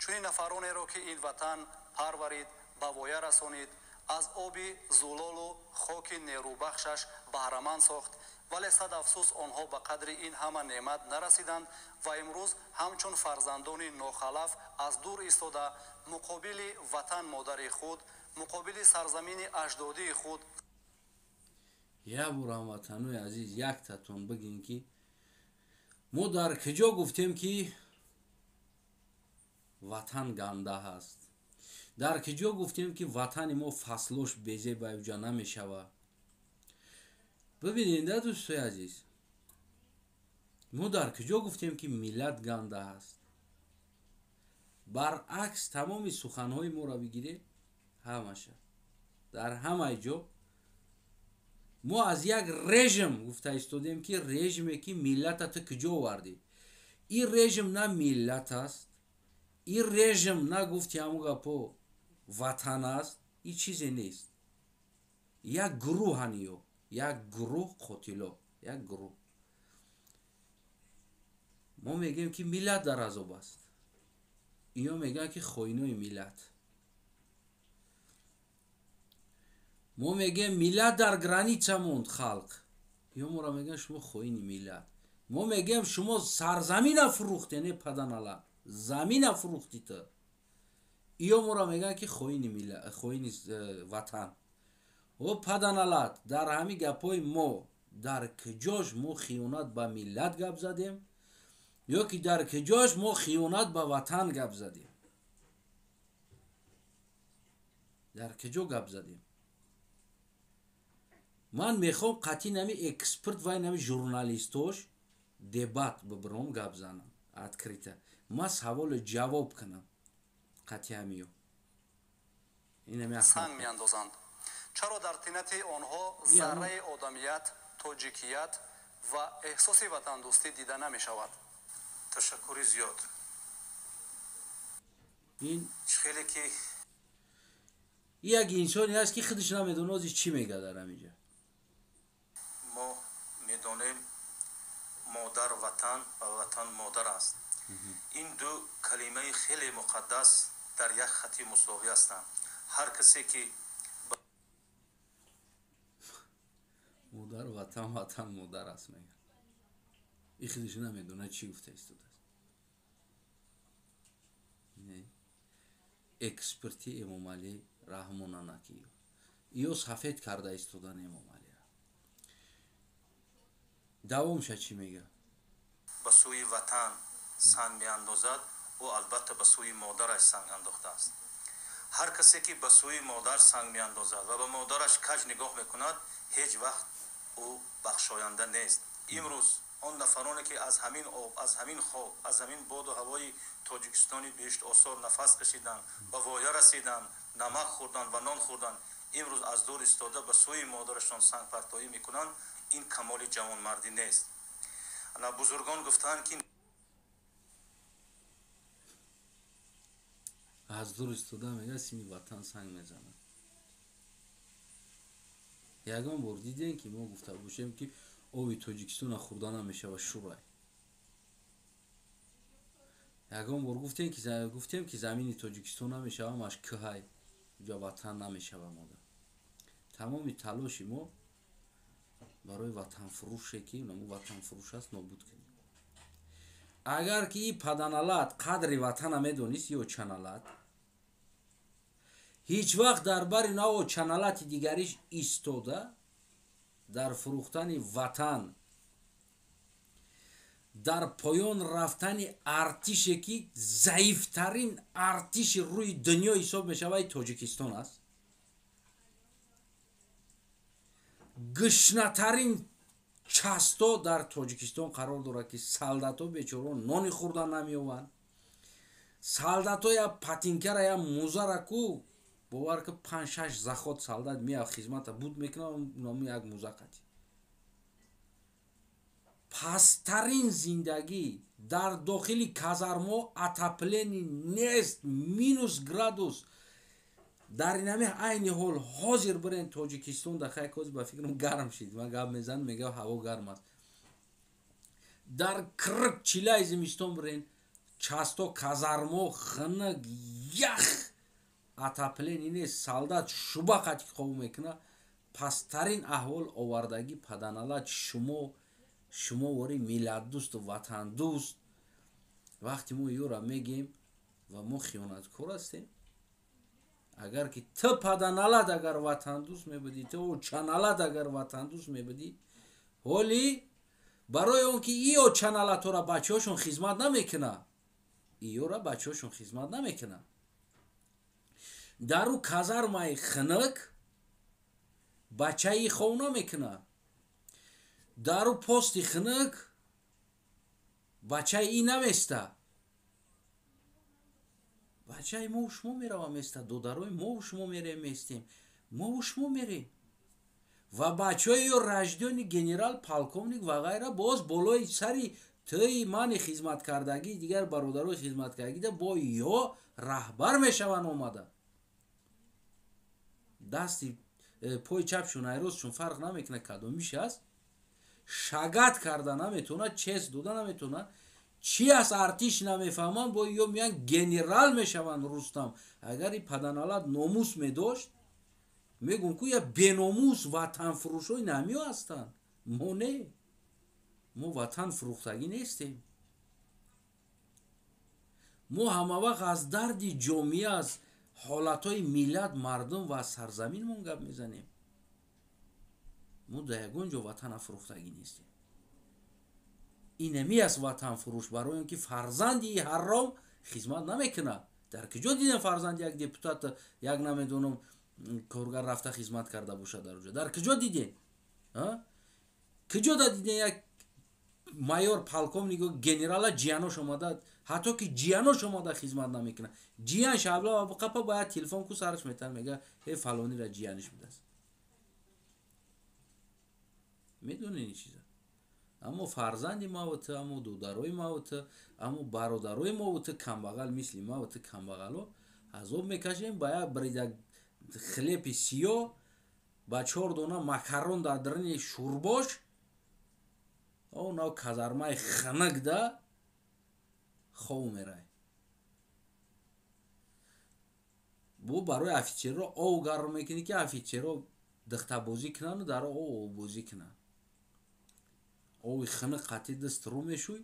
Чунин нафаронеро, ки ин ватан парварид, ба воя расонид, аз оби зулолу хоки нерӯбахшаш баҳраманд сохт, вале сад афсӯс, онҳо ба қадри ин ҳама неъмат нарасиданд ва имрӯз ҳамчун фарзандони нохалаф аз дур истода, муқобили ватан модари худ, муқобили сарзамини аҷдодии худ Як бор, ҳамватанои азиз, яктатон бигин, ки мо дар куҷо гуфтем, ки ватан ганда ҳаст? Дар куҷо гуфтем, ки ватани мо фаслош безебаюҷа намешавад? Бибинед, да, дӯстои азиз, мо дар куҷо гуфтем, ки миллат ганда ҳаст? Баръакс, тамоми суханҳои моро бигиред, ҳамаша дар ҳамаи ҷо мо аз як режим гуфта истодем, ки режиме ки миллата ту куҷо овардӣ? Ин режим на миллат аст, ин режим на гуфти ҳамун гапо ватан аст, ин чизе нест. Як гурӯҳан ё як гурӯҳ қотило, як гурӯҳ. Мо мегӯем, ки миллат дар азоб аст, ино мегӯянд, ки хоинои миллат. Мо мегӯем, миллат дар граница монд, халқ, ё моро мегӯянд, шумо хоини миллат. Мо мегӯем, шумо сарзамина фурӯхте, не паданала замина фурӯхти ту. Ё моро мегӯянд, ки хоини миллат, хоини ватан. О паданалат, дар ҳамин гапҳои мо дар куҷош мо хиёнат ба миллат гап задем ё ки дар куҷош мо хиёнат ба ватан гап задем? Дар куҷо гап задем? Ман мехоҳам қатъи нами эксперт вай нами журналистош дебат бибиром, гап занам открыто, ман саволу ҷавоб кунам қатъи ҳамиё. Санг меандозанд. Чаро дар тинати онҳо зарраи одамият, тоҷикият ва эҳсоси ватандӯстӣ дида намешавад? Ташаккури зиёд. Ин хеле ки як инсоне аст, ки худаш намедонад, ози чӣ мега дар ҳаминҷа. Мо медонем. Модар ватан ва ватан модар аст. Ин ду калимаи хеле муқаддас дар як хати мусовӣ ҳастанд. Ҳар касе ки модар ватан, ватан модар аст мегӯяд. И худаш намедонад чӣ гуфта истодааст. Эксперти Эмомалӣ Раҳмонанаки ё сафед карда истодан Эмомалиро. Давомша чӣ мегӯяд? Ба сӯи ватан санг меандозад, ӯ албатта ба сӯи модараш санг андохтааст. Ҳар касе ки ба сӯи модар санг меандозад ва ба модараш каҷ нигоҳ мекунад, ҳеҷ вақт ӯ бахшоянда нест. Имрӯз он нафароне ки аз ҳамин об, аз ҳамин хок, аз ҳамин боду ҳавои Тоҷикистони беҳиштосор нафас кашиданд, ба воя расиданд, намак хӯрданд ва нон хӯрданд, имрӯз аз дур истода ба сӯи модарашон сангпартоӣ мекунанд. Ин камоли ҷавонмардӣ нест. Бузургон гуфтаанд ки аз дур истода мега сини ватан санг мезанад. Ягон бор дидем ки мо гуфта бошем ки оби Тоҷикистона хӯрда намешавад шӯрай? Ягон бор гуфтем ки замини Тоҷикистон намешава ҳамаш кӯҳай, ҷо ватан намешава модар. Тамоми талоши мо барои ватанфурӯше ки намо ватанфурӯш аст нобуд кунем. Агар ки и паданалат қадри ватана медонист ё чаналат, ҳеҷ вақт дар бари наво чаналати дигариш истода дар фурӯхтани ватан, дар поён рафтани артише ки заифтарин артиши рӯи дунё ҳисоб мешавад Тоҷикистон аст, гушнатарин часто дар Тоҷикистон қарор дорад ки солдатҳо бечораҳо нони хӯрда намеёванд. Солдатҳо я патинкара я музара ку бовар ки 5-6 заход солдат меяд хизмата буд мекунад, номи як муза қатӣ. Пасттарин зиндагӣ дар дохили казармо отопление нест, минус градус. Дар инами айни ҳол ҳозир бирен Тоҷикистон да хай коз ба фикрам гарм шид. Ман гап мезанам, мегӯям ҳаво гарм аст. Дар кирк чилаи зимистон бирен, часто казармо хунук, ях, отопление нест, солдат шуба қатӣ қобу мекунад. Пасттарин аҳвол овардагӣ паданалат шумо вори миллатдӯсту ватандӯст. Вақте мо ёра мегем ва мо хиёнаткор ҳастем. Агар ки ту паданалат агар ватандӯст мебудӣ, ту чаналат агар ватандӯст мебудӣ, ҳоли барои он ки иё чаналатҳоро бачаҳошон хизмат намекунад, иёра бачаҳошон хизмат намекунад. Дару казармаи хунук бачаи хов намекунад. Дару пости хунук бачаи и наместа. Бачаи мо шумо мерава места, додарои мо шумо мерем местем, мо шумо мерем. Ва бачаи ё рождёни генерал, полковник ва ғайра боз болои сари тӯи мани хизматкардагӣ, дигар бародарои хизматкардагида бо ё раҳбар мешаванд омада. Дасти пои чапшон айростшон фарқ намекунад кадомиш аст, шагат карда наметавонад, чест дода наметавонад. Чӣ аст артиш намефаҳманд, бо ё меян генерал мешаванд Рустам. Агар и паданалат номус медошт, мегӯм ку я беномус ватанфурӯшои намиё ҳастанд. Мо не, мо ватан фурӯхтагӣ нестем. Мо ҳамавақт аз дарди ҷомеа, аз ҳолатҳои миллат, мардум ва сарзаминмон гап мезанем. Мо дар ягон ҷо ватана фурӯхтагӣ нестем. Инами аст ватанфурӯш, барои он ки фарзанди ҳаром хизмат намекунад. Дар куҷо дидем фарзанди як депутат, як намедонам коргар рафта хизмат карда бошад дар оҷо? Дар куҷо дидем? Куҷо да дидем як майор, полковник, генерала ҷиянош омада, ҳатто ки ҷиянош омада хизмат намекунад. Ҷиян шабла ва қапа бояд телефон ку сараш метан, мега э фалонира ҷияниш будааст. Медонед ин чиза? Аммо фарзанди маву ту, аммо додарои маву ту, аммо бародарои маву ту камбағал мисли маву ту камбағало азоб мекашем ба як брида хлепи сиёҳ, ба 4 дона макарон дар даруни шӯрбош. О нав казармаи ханак да хов мерай. Бо барои офитсерро ов гарм мекунӣ, ки офитсерро дихтабозӣ кунанду дар ов оббозӣ кунанд. Ови хунук қатъи даст рӯ мешӯй,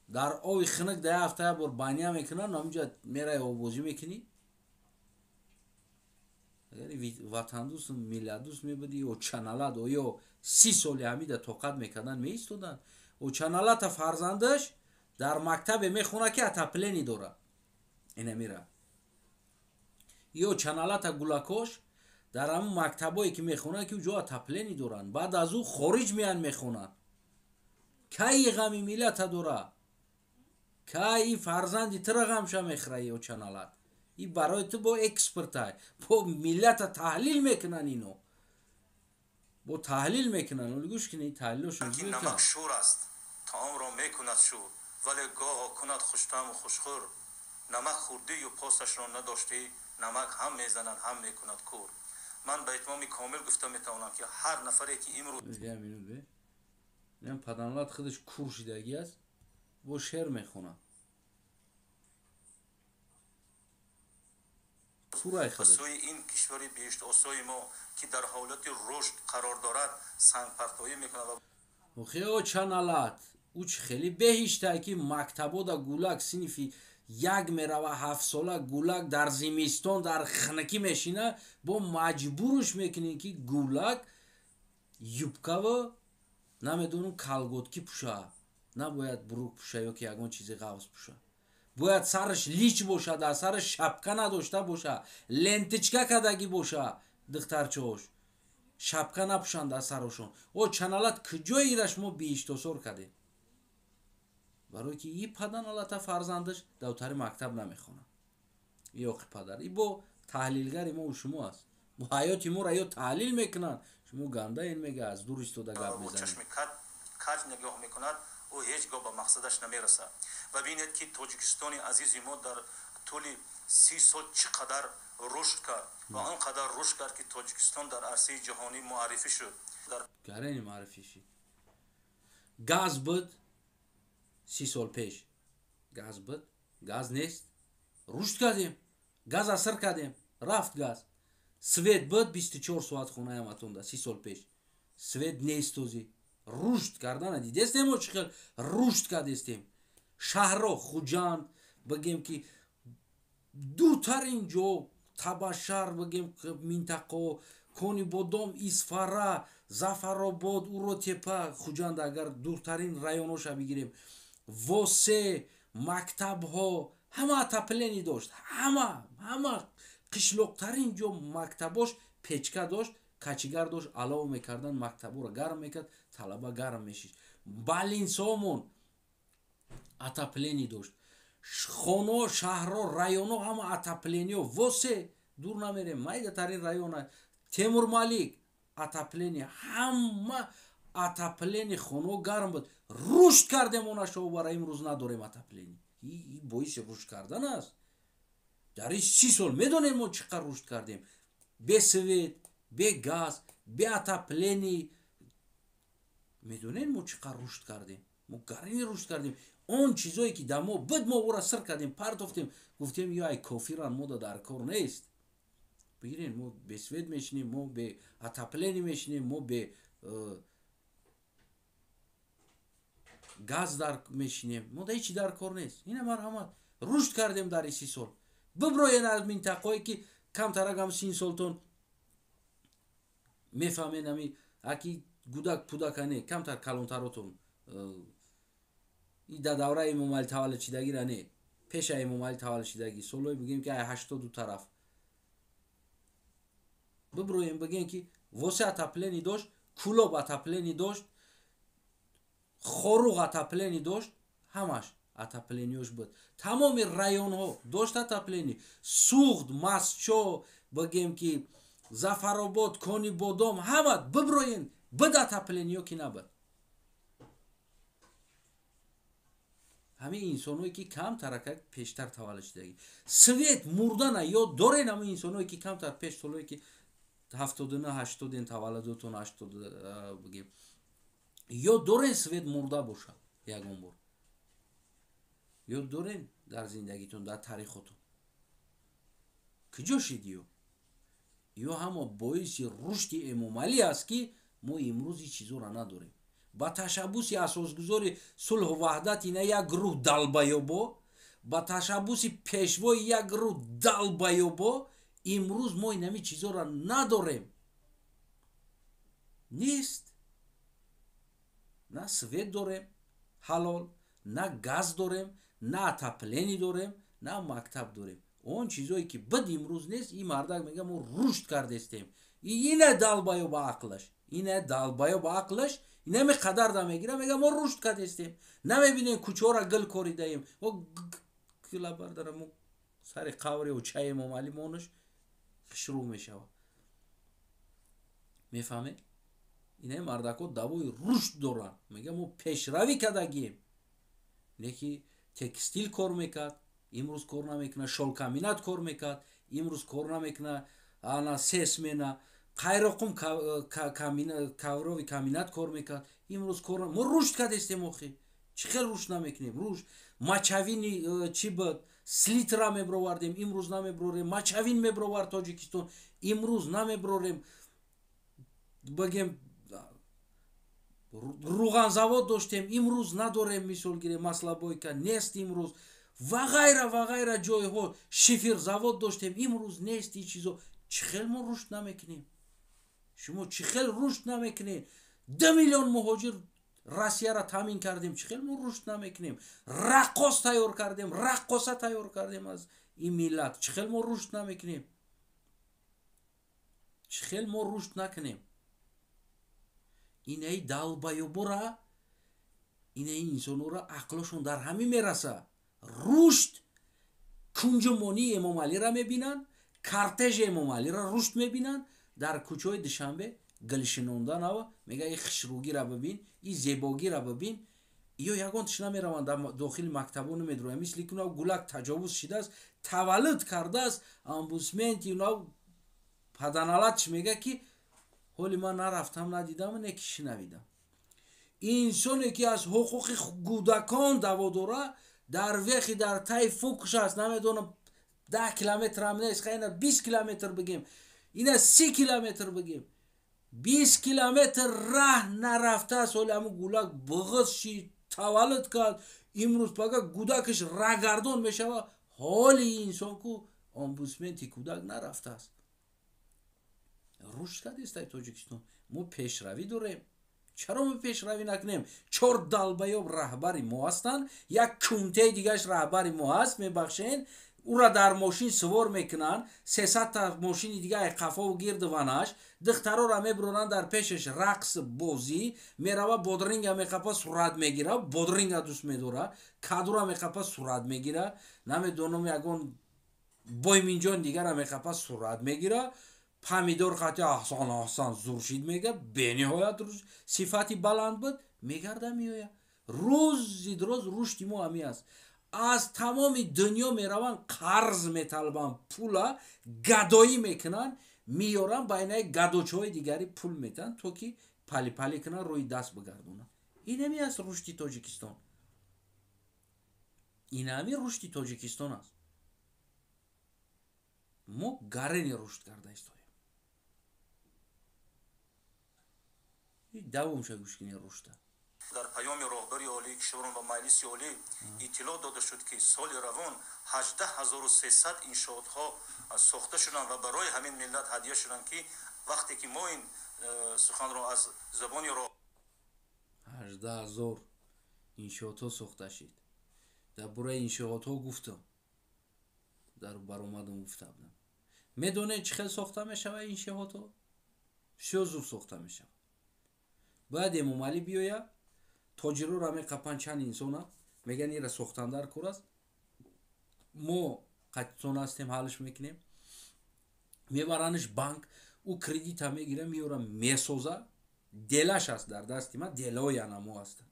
дар ови хунук да як ҳафта як бор баня мекунанд, ҳамунҷа мерай, оббозӣ мекунӣ. Агар ватандӯст, миллатдӯст мебудӣ, очаналат оё 30 соли ҳамида тоқат мекарданд, меистоданд? Очаналата фарзандаш дар мактабе мехонад, ки отопление дорад, инамира. Ё чаналата гулакош дар ҳамун мактабое, ки мехонанд, ки ҷо отопление доранд, баъд аз ӯ хориҷ меянд, мехонанд. Кай ғами миллата дора? Кай фарзанди тура ғамша мехӯра? Ё чаналат и барои ту бо экспортай, бо миллата таҳлил мекунанд, ино бо таҳлил мекунанд. Оли гӯш кунед таҳлилошон. Ки намак шӯр аст, таомро мекунад шӯр, вале гоҳо кунад хуштаъму хушхӯр. Намак хӯрдию посашро надоштӣ, намак ҳам мезанад, ҳам мекунад кӯр. Ман ба итмоми комил гуфта метавонам, ки ҳар нафаре, ки имрӯз Инам паданалат худаш кур шидагӣ аст, бо шеър мехонад. Ба сӯи ин кишвари биҳиштосои мо, ки дар ҳолати рушд қарор дорад, сангпартоӣ мекунад ва Охе, чаналат, ӯ чӣ хеле беҳиштае, ки мактабода гулак синфи як мерава, 7-сола гулак дар зимистон дар хунукӣ мешина, бо маҷбуруш мекунем, ки гулак юбкава, намедонам, колготки пӯша, набояд брюк пӯша ё ки ягон чизи ғафз пӯша, бояд сараш лич бошад, дар сараш шапка надошта боша, ленточка кардагӣ боша, духтарчаош шапка напӯшанд дар сарошон. О чаналат, куҷои мо биҳиштосор кардем? Барое ки и паданалата фарзандаш давтари мактаб намехонад. И оқи падар и бо таҳлилгари мо шумо аст, бо ҳаёти моро ё таҳлил мекунанд. Шумо гандаен, мега, аз дур истода гап мезанед. Каҷ нигоҳ мекунад, ӯ ҳеҷ гоҳ ба мақсадаш намерасад. Ва бинед, ки Тоҷикистони азизи мо дар тӯли 30 сол чӣ қадар рушд кард ва он қадар рушд кард, ки Тоҷикистон дар арсаи ҷаҳонӣ муаррифӣ шуд. Гарени муаррифӣ шид. Газ буд 30 сол пеш, газ буд, газ нест, рушд кардем, газ аср кардем, рафт газ. Свет буд 24 соат хонаи ҳаматонда 30 сол пеш, свет нест озӣ. Рушд кардана дидестем, мо чӣ хел рушд кардестем. Шаҳрро, Хуҷанд бигем, ки дуртарин ҷо, Табашар бигем, минтақао, Конибодом, Исфара, Зафаробод, Уротепа, Хуҷанд агар дуртарин районоша бигирем, Восе, мактабҳо ҳама отопление дошт, ҳама қишлоқтарин ҷо мактабош печка дошт, кочегар дошт, алов мекардан, мактаборо гарм мекард, талаба гарм мешишт. Больницаомон отопление дошт, хоно, шаҳрро, районо ҳама отопление. Восе дур намерем, майдатарин района Темурмалик отопление, ҳама отопление, хоно гарм буд. Рушд кардем онашо, бара имрӯз надорем отопление. И боиси рушд кардан аст? Дар ин 30 сол медонем мо чӣ қадр рушд кардем? Бе свет, бе газ, бе отопление медонем мо чӣ қадр рушд кардем? Мо гарини рушд кардем. Он чизое, ки дар мо буд, мо ӯра сир кардем, партофтем, гуфтем: ё ай кофиран, мода дар кор нест. Бигирен, мо бе свет мешинем, мо бе отопление мешинем, мо бе газ дар мешинем, мо да ҳечи дар кор нест. Ина марҳамат, рушд кардем дар ин 30 сол. Биброен аз минтақое, ки камтарак ҳам син солтон мефаҳмен, ами аки гудак пудака не, камтар калонтаротон, и дар давраи Эмомалӣ таваллуд шидагира не, пеша Эмомалӣ таваллуд шидагӣ, солҳои бигем, ки ай 82 тараф биброем, бигем, ки Восе отопление дошт, Кулоб отопление дошт, Хоруғ отопление дошт, ҳамаш отоплениёш буд, тамоми районҳо дошт отопление. Суғд, Мастчо, бигем, ки Зафаробод, Конибодом, ҳама биброен, буд отоплениё ки набуд? Ҳамин инсоное, ки камтаракак пештар таваллуд шудагӣ, свет мурдана ёд дорен. Ҳамин инсоное, ки камтар пеш, солое, ки 79, 80-ен таваллудотон, 80 бигем. Ёд дорен свет мурда бошад ягон бор? Ёд дорен дар зиндагитон, дар таърихотон? Куҷо шид ё? Ё ҳама боиси рушди Эмомалӣ аст, ки мо имрӯз ин чизоро надорем. Ба ташаббуси асосгузори сулҳу ваҳдат ина як гурӯҳ долбоёбо, ба ташаббуси пешвои як гурӯҳ долбоёбо имрӯз мо инами чизоро надорем. Нест. На свет дорем ҳалол, на газ дорем, на отопление дорем, на мактаб дорем. Он чизое ки буд, имрӯз нест. Ин мардак мега, мо рушд кардестем. Ина долбоёба ақлаш, ина долбоёба ақлаш инаме қадар да мегира, мега, мо рушд кардестем. Намебинем, кӯчаҳоро гил коридаем. Гила бардара, мо сари қаври очаи Эмомалӣ монаш хушрӯ мешавад. Мефаҳмед? Инаи мардакҳо давои рушд доранд, мега, мо пешравӣ кардагием. Неки текстил кор мекард, имрӯз кор намекунад, шелкокомбинат кор мекард, имрӯз кор намекунад, ана се смена Қайроқум коврови комбинат кор мекард, имрӯз кор. Мо рушд кардестем, охи чӣ хел рушд намекунем? Рушд мочевина чӣ буд, селитра мебровардем, имрӯз намеброрем. Мочевина мебровард Тоҷикистон, имрӯз намеброрем. Бигем, руғанзавод доштем, имрӯз надорем. Мисол гирем, маслобойка нест имрӯз ва ғайра ва ғайра ҷойҳо. Шиферзавод доштем, имрӯз нест. Ин чизо чӣ хел мо рушд намекунем? Шумо чӣ хел рушд намекунед? 2 миллион муҳоҷир Россияро таъмин кардем, чӣ хел мо рушд намекунем? Раққос тайёр кардем, раққоса тайёр кардем аз ин миллат, чӣ хел мо рушд намекунем? Чӣ хел мо рушд накунем? Инаи долбоёбора, инаи инсонора ақлошон дар ҳамин мераса. Рушд кунҷумонии Эмомалиро мебинанд, кортежи Эмомалиро рушд мебинанд. Дар кӯчаҳои Душанбе гулшинонданава мега, и хушрӯгира бибин, и зебогира бибин. Ё ягон тиш намераванд, дар дохили мактабо намедроянд, мисли ки унав гулак таҷовуз шидааст, таваллуд кардааст. Омбудсменти унав паданалатш мега, ки ҳоли ман нарафтам, надидам, не ки шинавидам. Инсоне ки аз ҳуқуқи кӯдакон даво дора, дар вехи дар таи фукш аст, намедонам, 10 километрам нест, хайна 20 километр бигем, ина 30 километр бигем, 20 километр раҳ нарафтааст. Ҳоли ҳамун гулак буғиз шид, таваллуд кард, имрӯз пага гудакаш рагардон мешавад. Ҳоли инсон ку омбудсменти кӯдак нарафтааст. Рушд кардестай Тоҷикистон, мо пешравӣ дорем. Чаро мо пешравӣ накунем? Чор долбоёб раҳбари мо ҳастанд, як кунтаи дигааш раҳбари мо ҳаст, мебахшен. Ура дар мошин сувор мекунанд, 300-та мошини дига қафову гирдуванаш, духтарора мебуранд, дар пешаш рақс бозӣ мерава, бодринга меқапа, сурат мегира, бодринга дӯст медора, кадура меқапа, сурат мегира, намедонам, ягон бойминҷон дигара меқапа, сурат мегира, помидор қати аҳсан аҳсан зуршид мега, бениҳоят сифати баланд буд, мегарда, меоя. Рӯзи дроз рушди мо ҳами аст. Аз тамоми дунё мераванд, қарз металабанд, пула гадоӣ мекунанд, меёранд, байнаи гадочаҳои дигари пул метаҳанд, то ки палипалӣ кунанд, рӯи даст бигардонанд. Инами аст рушди Тоҷикистон, инами рушди Тоҷикистон аст. Мо гарени рушд карда истоем. Давомша гӯш кунед рушда. Дар паёми роҳбари олии кишварон ба Маҷлиси Олӣ иттилоъ дода шуд, ки соли равон 18 300 иншоотҳо сохта шуданд ва барои ҳамин миллат ҳадия шуданд, ки вақте ки мо ин суханро аз забони 18 000 иншоотҳо сохта шид. Дар бораи иншоотҳо гуфтам, дар баромадам гуфта будам. Медонед, чӣ хел сохта мешавад иншоотҳо? Бисёр зуд сохта мешавад. Бояд Эмомалӣ биёяд, тоҷироро меқапанд, чанд инсона мегӯянд, ира сохтан дар кор аст, мо қатитон ҳастем, ҳалш мекунем. Мебаранаш банк, ӯ кредита мегира, меёра, месоза. Делаш аст дар дасти ман, делаои анамо ҳастанд.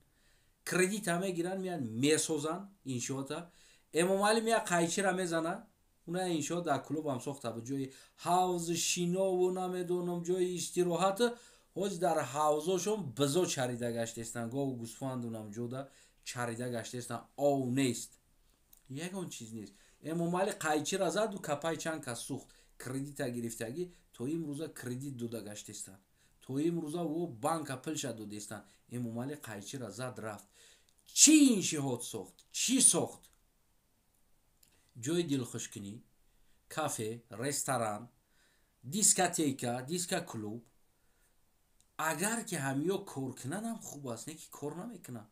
Кредита мегиранд, меянд, месозанд иншоота. Эмомалӣ мея, қайчира мезана. Уна иншоот дар клубам сохта буд, ҷои ҳавзи шинову, намедонам, ҷои истироҳат. Ҳози дар ҳавзошон бизо чарида гаштестанд, гову гӯсфандунам ҷода чарида гаштестанд, ов нест, ягон чиз нест. Эмомалӣ қайчира заду капай чанд кас сӯхт, кредита гирифтагӣ то имрӯза кредит дода гаштестанд, то имрӯза во банка пулша додестанд. Эмомалӣ қайчира зад рафт. Чӣ иншиҳот сохт? Чӣ сохт? Ҷои дилхушкунӣ, кафе, ресторан, дискотека, дискоклуб. Агар ки ҳамиё кор кунанд хуб аст, не ки кор намекунанд.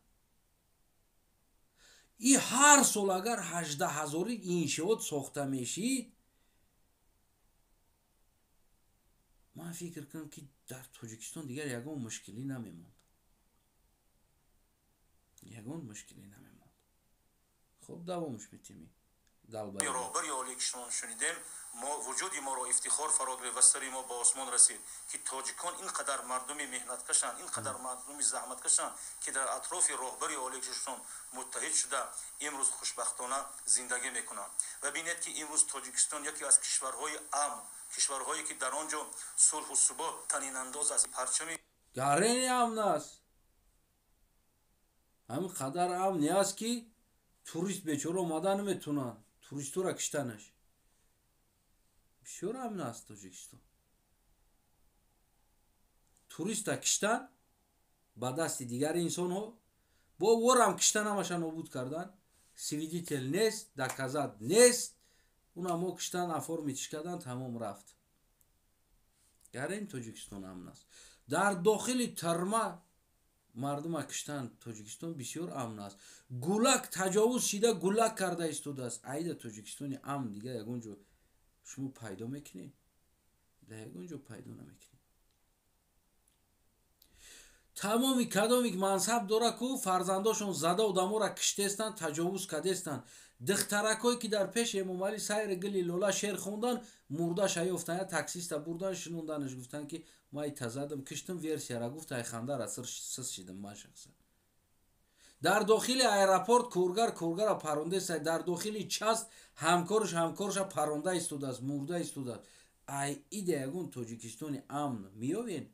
И ҳар сол агар 18 000 иншиот сохта мешид, ман фикр кунам ки дар Тоҷикистон дигар ягон мушкилӣ намемонд, ягон мушкилӣ намемонд. Хуб, давомш метими. Роҳбари олии кишварон шунидем, мо вуҷуди моро ифтихор фаро гирифт ва сари мо ба осмон расид, ки тоҷикон ин қадар мардуми меҳнаткашанд, ин қадар мардуми заҳматкашанд, ки дар атрофи роҳбари олии кишварон муттаҳид шуда имрӯз хушбахтона зиндагӣ мекунанд. Ва бинед, ки имрӯз Тоҷикистон яке аз кишварҳои амн, кишварҳое ки дар он ҷо сулҳу субот танинандоз аст, парчами гарени амн аст. Ҳамин қадар амне аст, ки турист бечора омада наметунанд, туристора киштанаш. Бисёр амн аст Тоҷикистон. Туриста киштан ба дасти дигари инсонҳо, бо ворам киштан, ҳамаша нобуд кардан, свидетель нест, доказать нест, унамо киштан, оформить кардан, тамом, рафт. Гарен Тоҷикистон амн аст. Дар дохили тюрьма мардума киштан, Тоҷикистон бисёр амн аст. Гулак таҷовуз шида, гулак карда истодааст. Айда Тоҷикистони амн дигар ягон ҷо шумо пайдо мекунед? Дар ягон ҷо пайдо намекунед. Тамоми кадоме мансаб дора ку фарзандошон зада одаморо киштестанд, таҷовуз кардестанд. Духтаракое ки дар пеши Эмомалӣ сайри гили лола шер хондан, мурдаша ёфтан, я таксиста бурдан, шинонданаш, гуфтанд ки ман тазадам, киштам, версияра гуфт, айхандара сис шидам ман шахсан. Дар дохили аэропорт коргар коргара парондеста, дар дохили часть ҳамкорш ҳамкорша паронда истодааст, мурда истодааст. Ай ида ягон Тоҷикистони амн меёвен?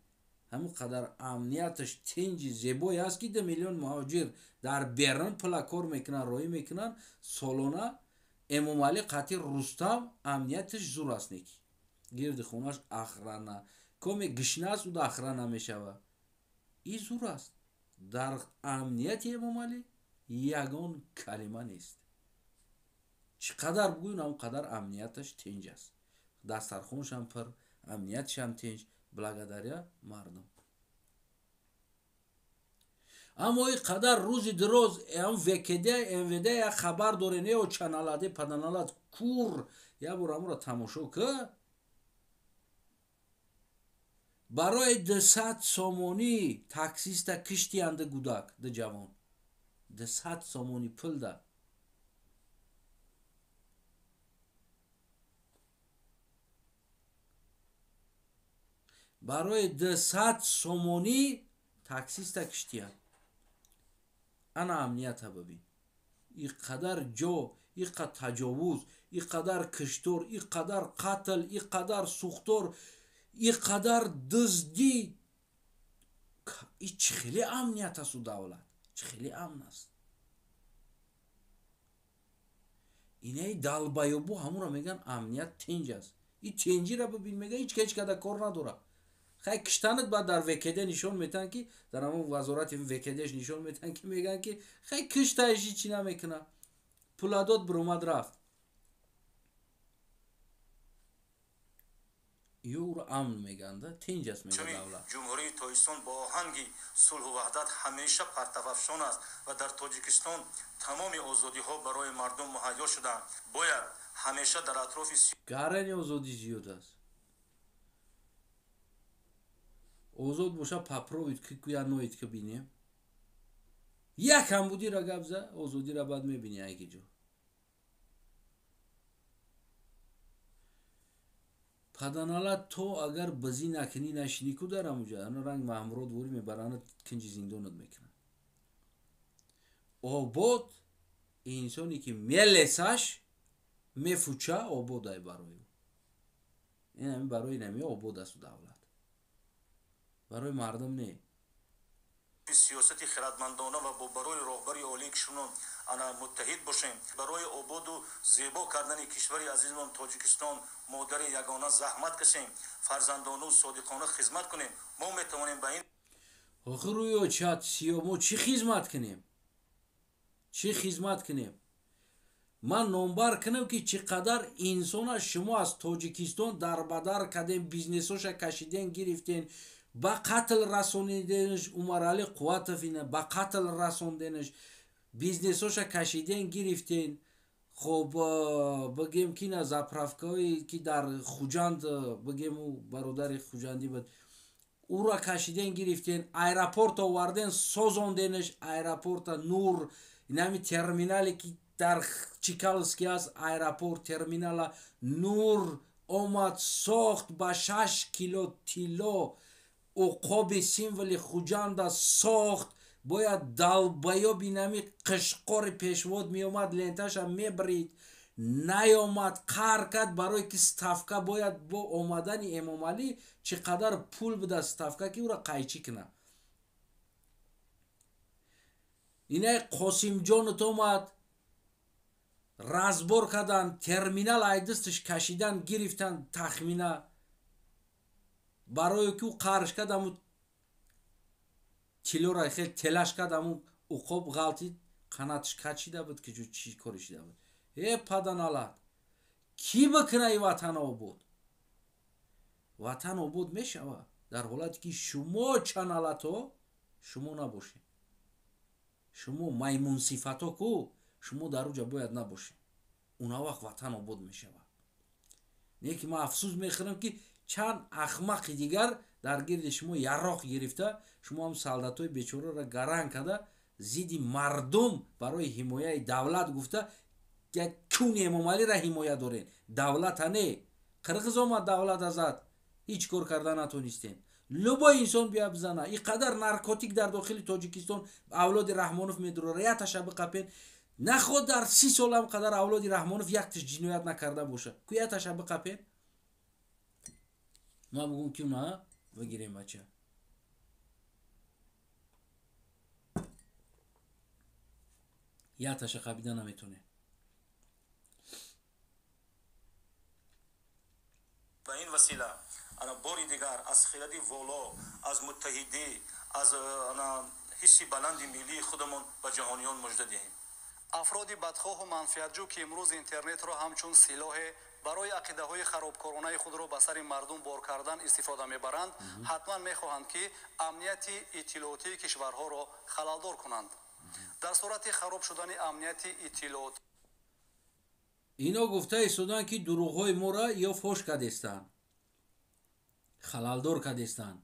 Ҳамин қадар амнияташ тинҷи зебое аст, ки 2 миллион муҳоҷир дар берун пула кор мекунанд, роҳӣ мекунанд солона. Эмомалӣ қатъи Рустам амнияташ зур аст, неки гирди хонаш охрана, коме гишна аст, уда охрана мешавад. И зур аст. Дар амнияти Эмомалӣ ягон калима нест. Чӣ қадар бугӯем, ҳамон қадар амнияташ тинҷ аст, дастархоншам пир, амниятшам тинҷ, благодаря мардум. Аммо ин қадар рӯзи дироз ам ВКД, МВД як хабар доре, нео чаналаде паданалад кур, як бор амро тамошо ки барои 200 сомонӣ таксиста киштиянды, гудак ду ҷавон 200 сомонӣ пул да. Барои 200 сомонӣ таксиста киштиянд. Ана амнията бибин. И қадар ҷо, и қадар таҷовуз, и қадар киштор, и қадар қатл, и қадар сӯхтор, и қадар дуздӣ, и чӣ хеле амният асту давлат чӣ хеле амн аст? Инаи долбоёб у ҳамуро мегӯянд амният тинҷ аст. И тинҷира бибин, мега ҳеч ҳеч када кор надорад. Хай, киштанат, баъд дар ВКД нишон метаҳанд, ки дар ҳамон вазорати ВКДш нишон метаҳанд, ки мегӯянд, ки хай, киштаиш ҳичи намекунад, пула дод, биромад, рафт. Юро амн мегӯянд, тинҷ аст мега давлат. Ҷумҳурии Тоҷикистон бо оҳанги сулҳу ваҳдат ҳамеша партавафшон аст ва дар Тоҷикистон тамоми озодиҳо барои мардум муҳайё шудаанд. Бояд ҳамеша дар атрофи Гарани озодӣ зиёд аст. Озод боша, попробуйт ки куя ноид, ки бинем як ҳамбудира гап за, озодира баъд мебини айки ҷо. Паданалат, то агар бизӣ накунӣ, нашинӣ ку дар ҳамуҷа, ана ранг маҳмурод ворӣ мебаранд, кинҷи зиндонат мекунанд. Обод инсоне ки мелесаш мефуча, ободай барои ӯ. Ин ҳамин барои нами обод асту давлат. Барои мардум не. Сиёсати хирадмандона ва бо барои роҳбари олии кишвармон ана муттаҳид бошем, барои ободу зебо кардани кишвари азизмон Тоҷикистон, модари ягона, заҳмат кашем, фарзандону содиқона хизмат кунем. Мо метавонем ба ин охир рӯё чат сиё мо чӣ хизмат кунем? Чӣ хизмат кунем? Ман номбар кунам ки чӣ қадар инсона шумо аз Тоҷикистон дарбадар кардем, бизнесоша кашиден, гирифтен, ба қатл расониденш Умарали Қувватов ина ба қатл расонденш, бизнесоша кашиден, гирифтен. Хоб, бигем ки на заправкаҳое ки дар Хуҷанд, бигем ӯ бародари хуҷандӣ буд, ӯра кашиден, гирифтен, аэропорт оварден, созонденш аэропорта Нур, инами терминале ки дар Чкаловский аст, аэропорт терминала Нур омад сохт ба 6 кило тилло, уқоби символи Хуҷанда сохт. Бояд долбоёби нами қишқори пешвод меомад, ленташа мебрид, наёмад, қаҳр кард, барое ки ставка бояд бо омадани Эмомалӣ чӣ қадар пул буда ставка ки ӯра қайчӣ кунад. Инай Қосимҷонат омад, разбор кардан, терминал айдисташ кашидан, гирифтан тахмина, барое ки ӯ қарш кард, аму тиллора хел телаш кард, аму уқоб ғалтид, қанатш качида буд ки чӣ коре шида буд. Э паданалат, кӣ бикуна и ватан обод? Ватан обод мешавад дар ҳолате ки шумо чаналато шумо набошед, шумо маймунсифато ку шумо дар уҷа бояд набошед, уна вақт ватан обод мешавад. Не ки ман афсӯс мехӯрам ки чанд ахмақи дигар дар гирди шумо яроқ гирифта, шумо ҳам солдатҳои бечораро гаранг карда зидди мардум барои ҳимояи давлат гуфта як куни Эмомалиро ҳимоя дорен. Давлата не, қирғиз омад давлата зад, ҳеҷ кор карда натонистем. Любой инсон бия бизана, и қадар наркотик дар дохили Тоҷикистон авлоди Раҳмонов медурора, яташа биқапен, наход дар 30 солам қадар авлоди Раҳмонов якташ ҷиноят накарда боша, ку яташа биқапен. Ман бугум ки на бигирем бача. Яташа қабида наметонем. Ба ин васила ана бори дигар аз хиради воло, аз муттаҳидӣ, аз ана ҳисси баланди миллии худамон ба ҷаҳониён мужда диҳем. Афроди бадхоҳу манфиатҷӯ ки имрӯз интернетро ҳамчун силоҳе барои ақидаҳои харобкоронаи худро ба сари мардум бор кардан истифода мебаранд, ҳатман мехоҳанд ки амнияти иттилоотии кишварҳоро халалдор кунанд. Дар сурати хароб шудани амнияти иттилоот ино гуфта истоданд ки дурӯғҳои моро ё фош кардестанд, халалдор кардестанд.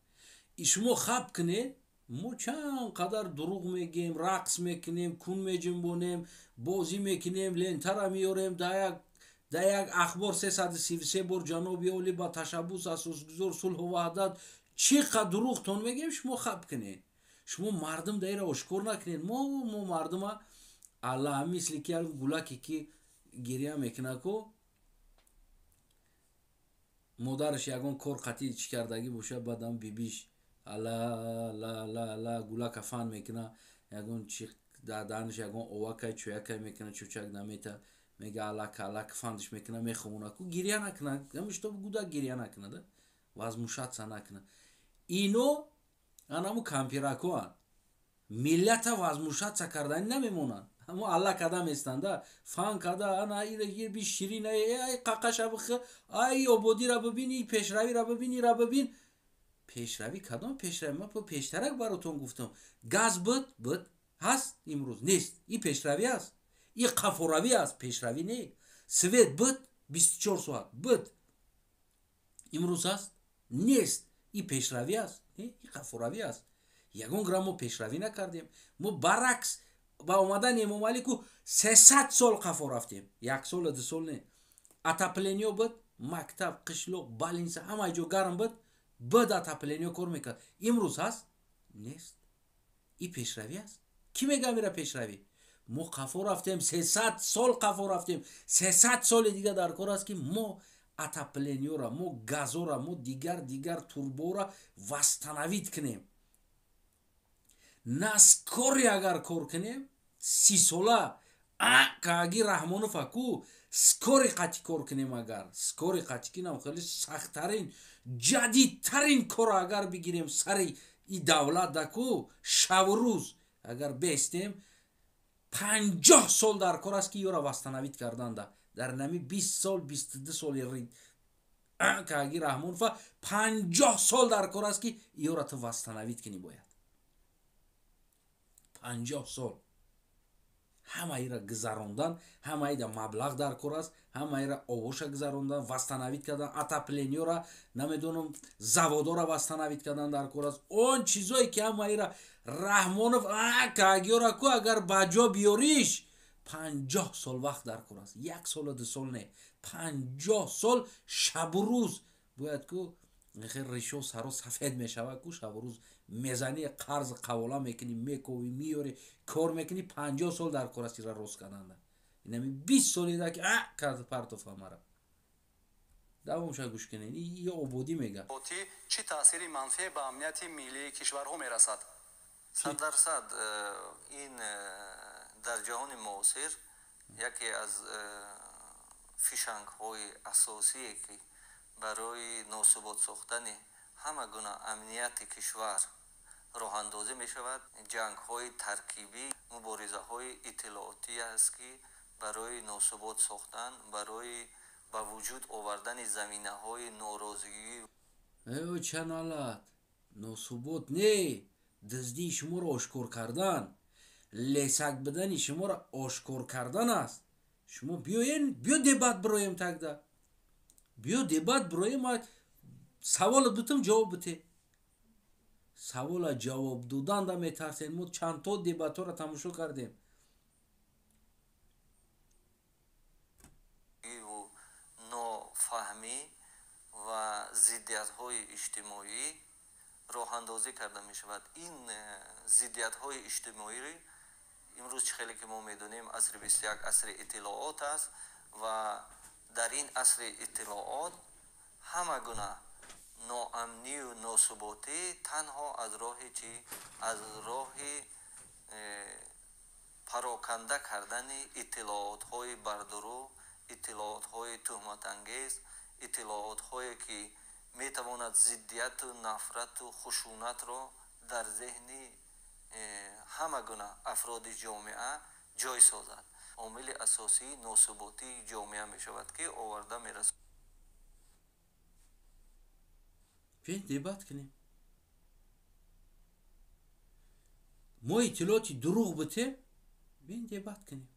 Шумо хаб кунед, мо чанд қадар дурӯғ мегем, рақс мекунем, кун меҷунбонем, бозӣ мекунем, лентара меорем, дар як ахбор 333 бор ҷаноби олӣ ба ташаббус асосгузор сулҳу ваҳдат, чӣ қад дурӯғтон мегем, шумо хаб кунед. Шумо мардум даира ошкор накунед. Мо мардума алла мисли ки гулаке ки гиря мекунад ку модараш ягон кор қатъи чӣ кардагӣ бошад, баъдам бибиш ала ла ла ла гулака фан мекуна, ягон чи дар даҳанаш ягон овакай чӯякай мекуна, чӯчак намета, мега алака алака фандаш мекуна, меховона ку гиря накуна, ҳамишто гудак гиря накунада, вазмушатса накуна. Ино анаму кампиракоанд, миллата вазмушатса кардани намемонанд, ҳамо алла када местанда, фан када, ана ира би ширин, ай қақаша бих, ай ободира бибин, и пешравира бибин, ира бибин. Пешравӣ кадом пешравӣ? Ман пештарак баротон гуфтам, газ буд, буд, ҳаст, имрӯз нест. И пешравӣ аст, и қафоравӣ аст, пешравӣ не. Свет буд, 24 соат буд, имрӯз ҳаст, нест. И пешравӣ аст, не, и қафоравӣ аст. Ягон грамм мо пешравӣ накардем. Мо баръакс ба омадани Эмомалӣ ку 300 сол қафо рафтем, як сола ду сол не. Отопление буд, мактаб, қишлоқ, балинса, ҳамаи ҷо гарм буд, буд отопление кор мекард. Имрӯз ҳаст, нест. И пешравӣ аст? Кӣ мегӯям ира пешравӣ? Мо қафо рафтем, 300 сол қафо рафтем. 300 соли дига дар кор аст ки мо отоплениёра, мо газора, мо дигар турбора восстановить кунем. На скорый агар кор кунем, 30 сола кааги Раҳмонов аку скорый қати кор кунем, агар скорый қати кинам хеле сахттарин, ҷадидтарин корро агар бигирем сари и давлат даку шаву рӯз агар бестем, 50 сол дар кор аст ки ёра восстановить карданда. Дар нами 20 сол, 22 соли кааги Раҳмонова 50 сол дар кор аст ки ёра ту восстановить кунӣ бояд. 50 сол ҳамаира гузарондан, ҳамаида маблағ дар кор аст, ҳамаира овоша гузарондан, восстановить кардан, отоплениёра, намедонам, заводора восстановить кардан дар кор аст. Он чизое ки ҳамаира Раҳмонов каагиёра ку агар ба ҷо биёриш, 50 сол вақт дар кор аст. 1 солу 2 сол не, 50 сол шабу рӯз бояд ку ришо саро сафед мешавад ку шабу рӯз мезани, қарз қавола мекунӣ, мековӣ, меёрӣ, кор мекунӣ, 50 сол дар кор аст ира рост карданда. Инами 20 солида ки кард партофа мара. Давомша гӯш кунед. Ё ободӣ мега. Чӣ таъсири манфие ба амнияти миллии кишварҳо мерасад? 100% ин дар ҷаҳони муосир яке аз фишангҳои асосие ки барои носубот сохтани ҳама гуна амнияти кишвар роҳандозӣ мешавад, ҷангҳои таркибӣ, муборизаҳои иттилоотӣ аст ки барои носубот сохтан, барои ба вуҷуд овардани заминаҳои норозигӣ. Э чаналат носубот не, дуздии шуморо ошкор кардан, лесак бидани шуморо ошкор кардан аст. Шумо биёен, биё дебат бироем, тогда биё дебат бироем, саволо бутум ҷавоб бите. Савола ҷавоб доданда метарсем. Мо чандто дебатҳоро тамошо кардем. Нофаҳмӣ ва зиддиятҳои иҷтимоӣ роҳандозӣ карда мешавад. Ин зиддиятҳои иҷтимоӣ имрӯз чӣ хеле ки мо медонем, асри 21 асри иттилоот аст ва дар ин асри иттилоот ҳама гуна ноамнию носуботӣ танҳо аз роҳи чӣ? Аз роҳи пароканда кардани иттилоотҳои бардурӯғ, иттилоотҳои туҳматангез, иттилоотҳое ки метавонад зиддияту нафрату хушунатро дар зеҳни ҳама гуна афроди ҷомеа ҷой созад. Омили асосии носуботии ҷомеа мешавад ки оварда мерасонад. Биёед дебат кунем. Мо иттилооти дурӯғ бутем, биёед дебат кунем.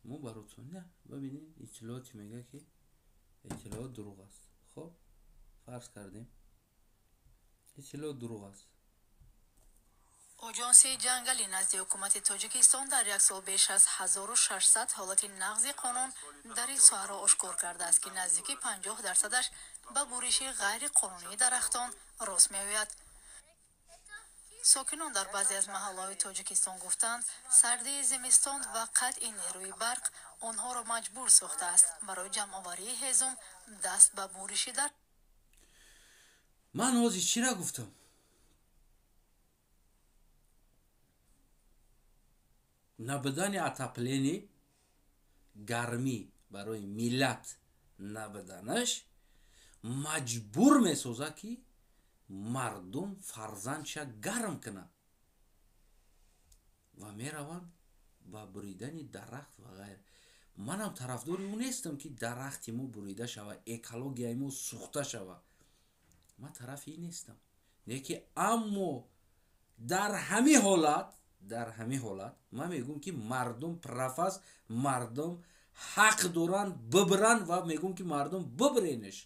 Мо баротон на, бибинед, иттилооти мега ки иттилоот дурӯғ аст. Хоб, фарз кардем, иттилоот дурӯғ аст. Оҷонсии ҷангали назди ҳукумати Тоҷикистон дар як сол беш аз 1600 ҳолати нақзи қонун дар ин соҳаро ошкор кардааст, ки наздики 50%-аш ба буриши ғайриқонунии дарахтон рост меояд. Сокинон дар баъзе аз маҳаллаҳои Тоҷикистон гуфтанд, сардии зимистон ва қатъи нерӯи барқ онҳоро маҷбур сохтааст барои ҷамъоварии ҳезум даст ба буриши дар. Ман ҳозир чира гуфтам? Набудани отопление, гармӣ барои миллат набуданаш маҷбур месозад ки мардум фарзандша гарм кунад ва мераванд ба буридани дарахт ва ғайр. Манам тарафдори ӯ нестам ки дарахти мо бурида шавад, экологияи мо сӯхта шавад. Ман тарафи ин нестам. Не ки аммо дар ҳамин ҳолат, дар ҳамин ҳолат ман мегӯм ки мардум прав аст, мардум ҳақ доранд бибиранд ва мегӯм ки мардум бибиренеш.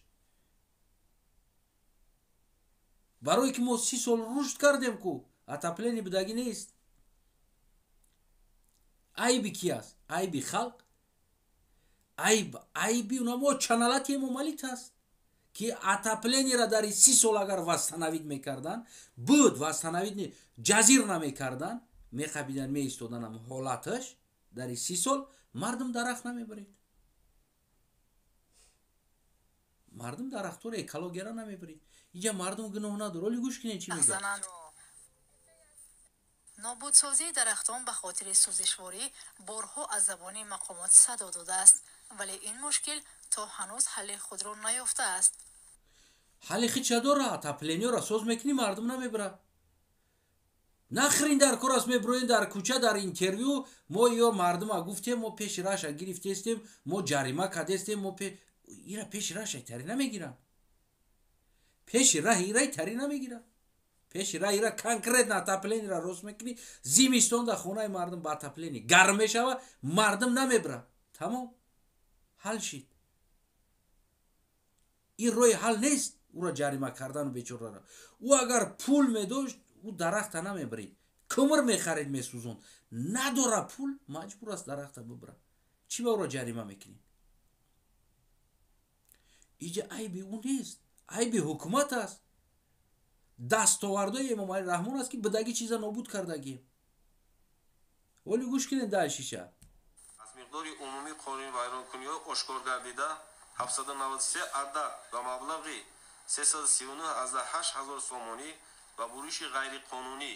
Барое ки мо 30 сол рушд кардем ку отопление будагӣ нест. Айби ки аст? Айби халқ? Айби унамо чаналати Эмомалит аст ки отоплениеро дар 30 сол агар восстановить мекардан, буд восстановить не, ҷазир намекардан, мехабидан, меистоданам ҳолаташ дар 30 сол мардум дарахт намебаред. Мардум дарахтора, экологияра намебирид. Инҷа мардум гуноҳ надор. Оли гӯш кунед, чӣ мегӯяд. Нобудсозии дарахтон ба хотири сӯзишворӣ борҳо аз забони мақомот садо додааст, вале ин мушкил то ҳанӯз ҳалли худро наёфтааст. Ҳалли хича дора. Отоплениёра соз мекунӣ, мардум намебирад. Нахрин дар кор аст, меброем дар кӯча, дар интервю мо ё мардума гуфтем, мо пеши раша гирифтестем, мо ҷарима кардестем, мо ира пеши раша тари намегирам, пеши раҳи ираи тари намегирам, пеши раҳ ира конкретно отоплениеро рост мекунӣ. Зимистон дар хонаи мардум ба отопление гарм мешава, мардум намебира. Тамом, ҳал шид. Ин роҳи ҳал нест, ӯро ҷарима кардану бечораро. Ӯ агар пул медошт, ӯ дарахта намебирид, кӯмир мехарид, месӯзонд. Надора пул, маҷбур аст дарахта бибира. Чӣ ба ӯро ҷарима мекунӣ? Иҷа айби ӯ нест, айби ҳукумат аст. Дастовардои Эмомалӣ Раҳмон аст, ки бидагӣ чиза нобуд кардагием. Оли гӯш кунед дальшиша. Аз миқдори умумии қонунвайронкуниҳо ошкор гардида 793 адад ба маблағи 339,8 ҳазор сомонӣ ва буриши ғайриқонунӣ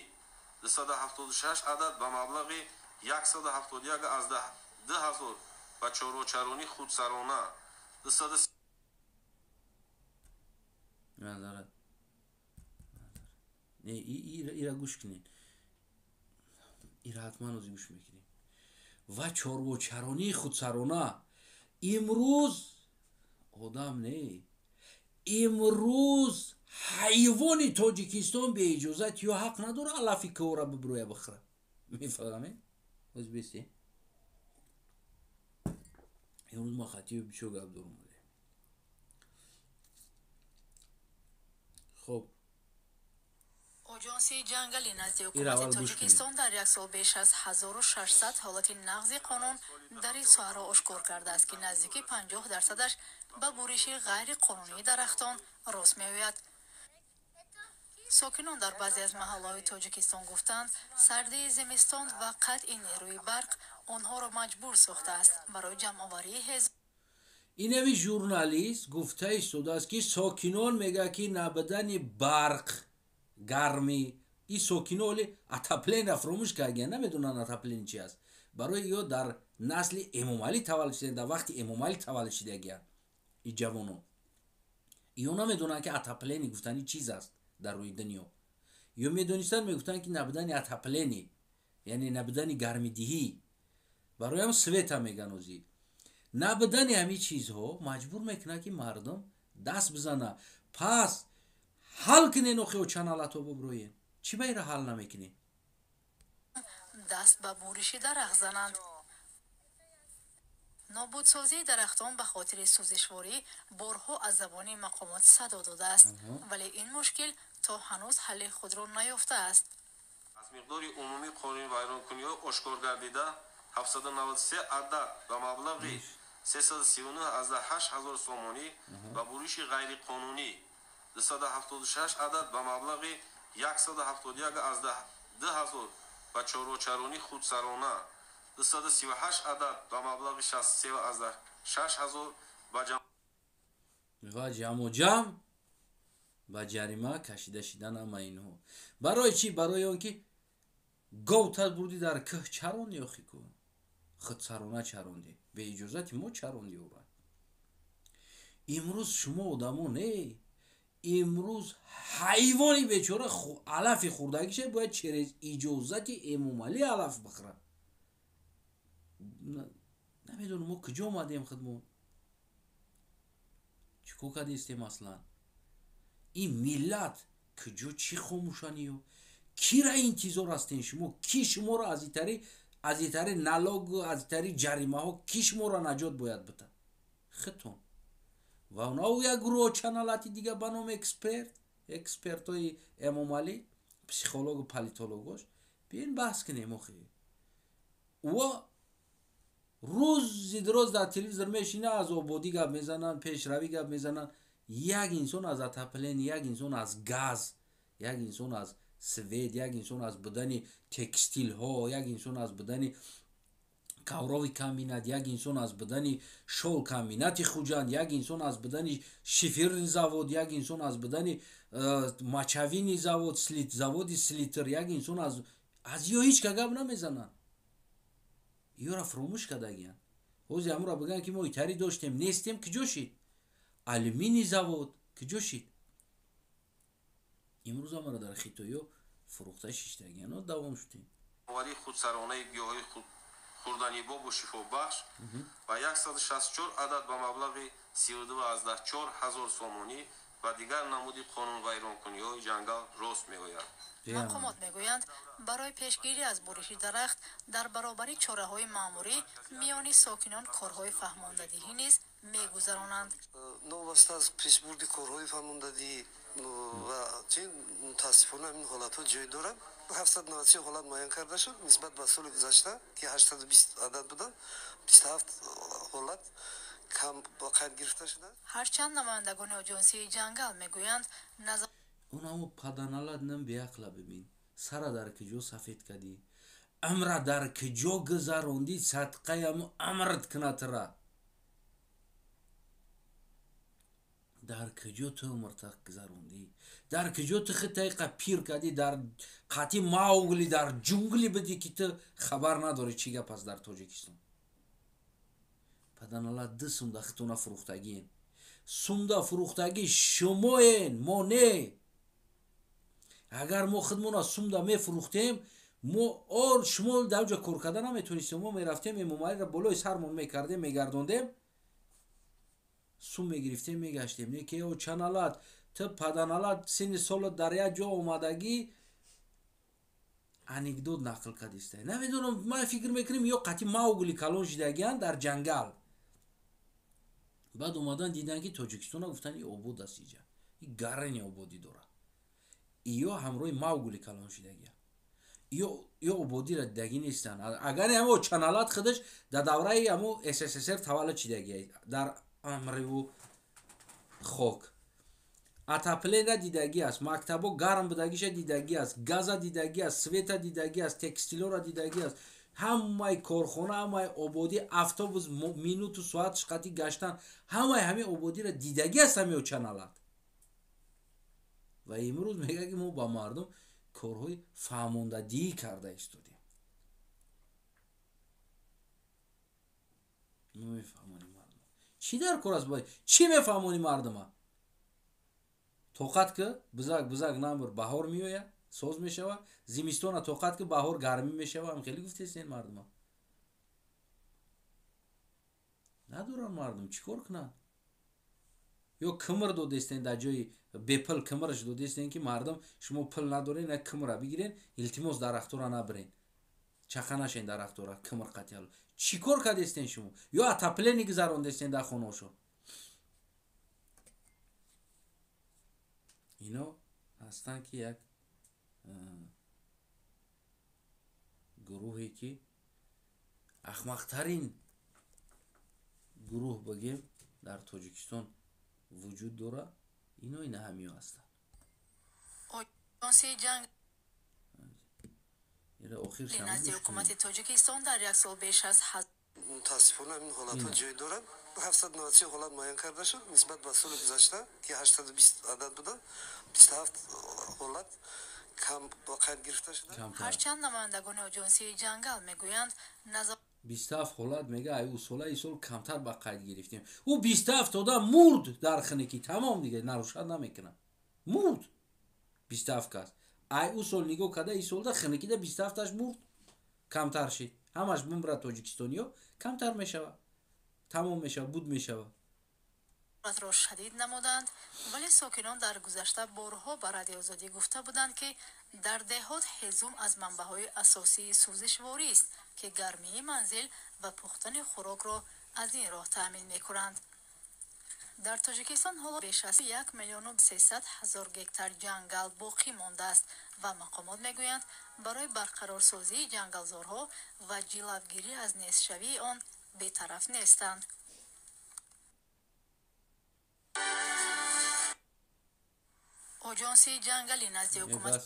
276 адад ба маблағи 171,2 ҳазор ва чорвочаронӣ худсарона 200. Назарат. Не, ира гӯш кунед, ира ҳатман ози гӯш мекунем. Ва чорвочаронии худсарона. Имрӯз одам не, имрӯз ҳайвони Тоҷикистон беиҷозат ё ҳақ надора алафи кӯҳра бибурӯя бихӯра. Мефаҳмед? Оз бесе, имрӯз ма хатиби бисёр гап дорум. Хоб. Оҷонсии ҷангали назди ҳукумати Тоҷикистон дар як сол беш аз 1600 ҳолати нақзи қонун дар ин соҳаро ошкор кардааст, ки наздики 50 дарсадаш ба буриши ғайриқонунии дарахтон рост меояд. Сокинон дар баъзе аз маҳаллаҳои Тоҷикистон гуфтанд, сардии зимистон ва қатъи нерӯи барқ онҳоро маҷбур сохтааст барои ҷамъоварии ҳез. Инами журналист гуфта истодааст, ки сокинон мегӯяд, ки набудани барқ, гармӣ. И сокино оли отопление фаромӯш кардагиян, намедонанд отопление чи аст. Барои ё дар насли Эмомалӣ таваллуд шуда, дар вақти Эмомалӣ таваллуд шудагиян и ҷавонон. Ё намедонанд, ки отопление гуфтани чиз аст дар рӯи дунё. Ё медонистанд, мегуфтанд, ки набудани отопление, яъне набудани гармидиҳӣ, бароям света меган озӣ. Набудани ҳамин чизҳо маҷбур мекунад, ки мардум даст бизана. Пас ҳал кунен охи, чаналато буброен. Чӣ ба ира ҳал намекунед? Даст ба буриши дарахт зананд. Нобудсозии дарахтон ба хотири сӯзишворӣ борҳо аз забони мақомот садо додааст, вале ин мушкил то ҳанӯз ҳалли худро наёфтааст. Аз миқдори умумии қонунвайронкуниҳо ошкор гардида 793 адад ба маблағи 339,8 ҳазор сомонӣ ва буриши ғайриқонунӣ 276 адад ба маблағи 171,2 ҳазор ва чорвочаронӣ худсарона 238 адад ба маблағи 63,6 ҳазор ва ҷамъу ҷамъ ба ҷарима кашида шидан ҳама инҳо. Барои чӣ? Барои он ки говта бурдӣ, дар кӯҳ чаронди, охи ку худсарона чаронди, беиҷозати мо чаронди ӯра. Имрӯз шумо одамо не, имрӯз ҳайвони бечора алафи хӯрдагиша бояд через иҷозати Эмомалӣ алаф бихӯрад. Намедонам, мо куҷо омадем, худмо чӣ кор кардистем аслан? Ин миллат куҷо, чӣ хомӯшаниё? Кира интизор ҳастен шумо? Ки шуморо аз итари налогу, аз итари ҷаримаҳо, ки шуморо наҷот бояд бита? Худтон ва онҳо, як гурӯҳ чаналати дига ба номи эксперт, экспертҳои Эмомалӣ, психологу политологош. Биён баҳс кунем охи. Ӯ рӯзи дароз дар телевизор мешина, аз ободӣ гап мезананд, пешравӣ гап мезананд. Як инсон аз отопление, як инсон аз газ, як инсон аз свет, як инсон аз будани текстилҳо, як инсон аз будани ковровый комбинат, як инсон аз будани шол комбинати Хуҷанд, як инсон аз будани шиферный завод, як инсон аз будани мочевинный завод, заводи селитр, як инсон аз ё ҳеч ка гап намезананд. Ёра фуромӯш кардагиянд. Ҳозир ҳамура бигӯянд, ки мо итари доштем, нестем, куҷо шид? Алюминий завод куҷо шид? Имрӯз ҳамаро дар хитоё фурӯхта шиштагиянд. Давом шудем. Оварии худсаронаи гиёҳҳои хурданибобу шифобахш ва 164 адад ба маблағи 32,4 ҳазор сомонӣ ва дигар намуди қонунвайронкуниҳои ҷангал рост меояд. Мақомот мегӯянд, барои пешгирӣ аз буриши дарахт дар баробари чораҳои маъмурӣ миёни сокинон корҳои фаҳмондадиҳӣ низ мегузаронанд. Новобаста аз пешбурди корҳои фаҳмондадиҳӣ ва чи, мутаассифона, ин ҳолатҳо ҷой доранд. 793 ҳолат муайян карда шуд нисбат ба соли гузашта, ки 820 адад буданд, 27 ҳолат кам ба қайд гирифта шудааст. Ҳарчанд намояндагони оҷонсии ҷангал мегӯянд, Унамо паданалат нам беақла, бибин, сара дар киҷо сафед кардӣ, амра дар киҷо гузарондӣ, садқаяму амрат кунатра, дар киҷо ту умрта гузарондӣ, дар киҷо ту хитайқа пир кардӣ, дар қати Маугли дар ҷунгли бидӣ, ки ту хабар надорӣ, чӣ гап аст дар Тоҷикистон. Паданалат, ду сумда хитуна фурӯхтагиен, сумда фурӯхтагӣ шумоен, мо не. Агар мо худмона сумда мефурӯхтем, мо ор шумо дар ҷо кор карда наметонистем. Мо мерафтем, Эмомалиро болои сармон мекардем, мегардондем, сум мегирифтем, мегаштем. Не ки о чаналат, ту паданалат, синни солат дар як ҷо омадагӣ анекдот нақл кардистай. Намедонам, ман фикр мекунем, ё қати Маугли калон шидагиянд дар ҷангал, баъд омадан дидан, ки Тоҷикистона, гуфтан, и обод аст, иҷа и гарани ободӣ дорад. Ё ҳамроҳи Маугли калон шидагия, ё ободиро дидагӣ нестанд. Агар ҳамо чаналат худаш дар давраи ҳамо СССР таваллуд шидагия, дар амриву хок отопления дидагӣ аст, мактабо гарм будагиша дидагӣ аст, газа дидагӣ аст, света дидагӣ аст, текстилора дидагӣ аст, ҳамаи корхона, ҳамаи ободӣ, автобус минуту соат шқати гаштан, ҳамаи ҳамин ободиро дидагӣ аст ҳамио чаналат. Ва имрӯз мегӯяд, ки мо ба мардум корҳои фаҳмондадиҳӣ карда истодем. Мо мефаҳмонем мардум. Чӣ дар кор аст? Чӣ мефаҳмонӣ мардума? Тоқат ки, бузак, бузак намбур, баҳор меояд, соз мешавад, зимистона тоқат ки, баҳор гармӣ мешавад. Ам хеле гуфтесен мардума? Надоранд мардум, чӣ кор кунанд? Ё кимр додестен, дар ҷои бепул кимраш додестен, ки мардум, шумо пул надорен, як кимра бигирен, илтимос, дарахтора набирен, чақа нашен дарахтора, кимр қатиал. Чӣ кор кардестен шумо? Ё отопление гузарондестен дар хонаошо? Ино ҳастанд, ки як гурӯҳе, ки ахмақтарин гурӯҳ бигем дар Тоҷикистон вуҷуд дорад, ино ина ҳамиё ҳастанд. Оҷонсии ҷанг Ира охир назди ҳукумати Тоҷикистон дар як сол беш аз Мутаассифона, ин ҳолатҳо ҷой доранд. 793 ҳолат муайян карда шуд нисбат ба соли гузашта, ки 820 адад буданд, 27 ҳолат кам ба қайд гирифта шудааст. Ҳарчанд намояндагони оҷонсии ҷангал мегӯянд, 27 ҳолат мега, ай усола исол камтар ба қайд гирифтем. Ӯ 27 одам мурд дар хунукӣ, тамом, дига нарушат намекунад, мурд 27 кас. Ай ӯ сол нигоҳ карда, исолда хунукида 27таш мурд, камтар шид. Ҳамаш бумра тоҷикистониё, камтар мешавад, тамом мешавад, буд мешавад. Ро шадид намуданд, вале сокинон дар гузашта борҳо ба Радиоозодӣ гуфта буданд, ки дар деҳот ҳезум аз манбаъҳои асосии сӯзишворист, ки гармии манзил ва пухтани хӯрокро аз ин роҳ таъмин мекунанд. Дар Тоҷикистон ҳоло беш аз 1 300 000 гектар ҷангал боқӣ мондааст ва мақомот мегӯянд, барои барқарорсозии ҷангалзорҳо ва ҷилавгирӣ аз нестшавии он бетараф нестанд. Оҷонсии ҷангали назди ҳукумат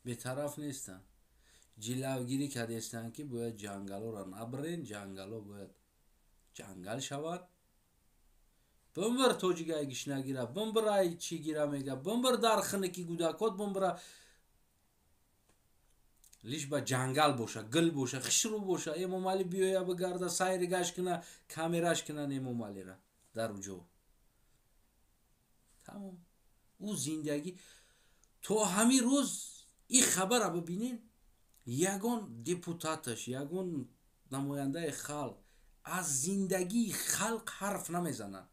Бетараф нестанд. Ҷилавгирӣ кардестанд, ки бояд ҷангалоро набирен, ҷангало бояд ҷангал шавад. Бимбир, тоҷигай гишнагира, бимбир, ай чӣ гира мега, бимбир, дар хиники гудакот бимбира, лиш ба ҷангал боша, гил боша, хишрӯ боша. Эмомалӣ биёя, бигарда, сайри гашт кина, камераш кинан Эмомалира дар уҷо. Тамом, ӯ зиндагӣ то ҳамин рӯз. Ин хабара бибинен, ягон депутаташ, ягон намояндаи халқ аз зиндагии халқ ҳарф намезанад.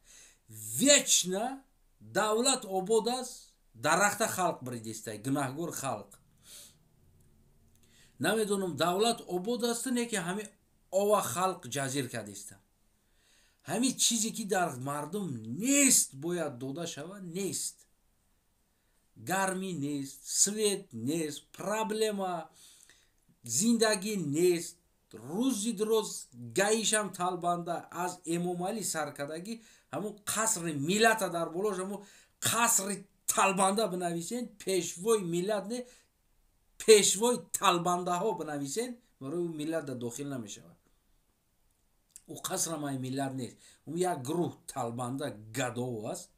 Вечно давлат обод аст, дарахта халқ биридистай, гунаҳгор халқ. Намедонам, давлат обод аст, не ки ҳами ова халқ ҷазир кардиста. Ҳамин чизе ки дар мардум нест, бояд дода шавад, нест. Гармӣ нест, свет нест, проблема, зиндагӣ нест. Рӯзи дуроз гаишам талбанда аз Эмомалӣ саркардагӣ. Ҳамун қасри миллата дар болош, ҳамун қасри талбанда бинависен, пешвои миллат не, пешвои талбандаҳо бинависен, барои ӯ миллат да дохил намешавад. Ӯ қасрамаи миллат нест, ӯ як гурӯҳ талбанда гадо аст.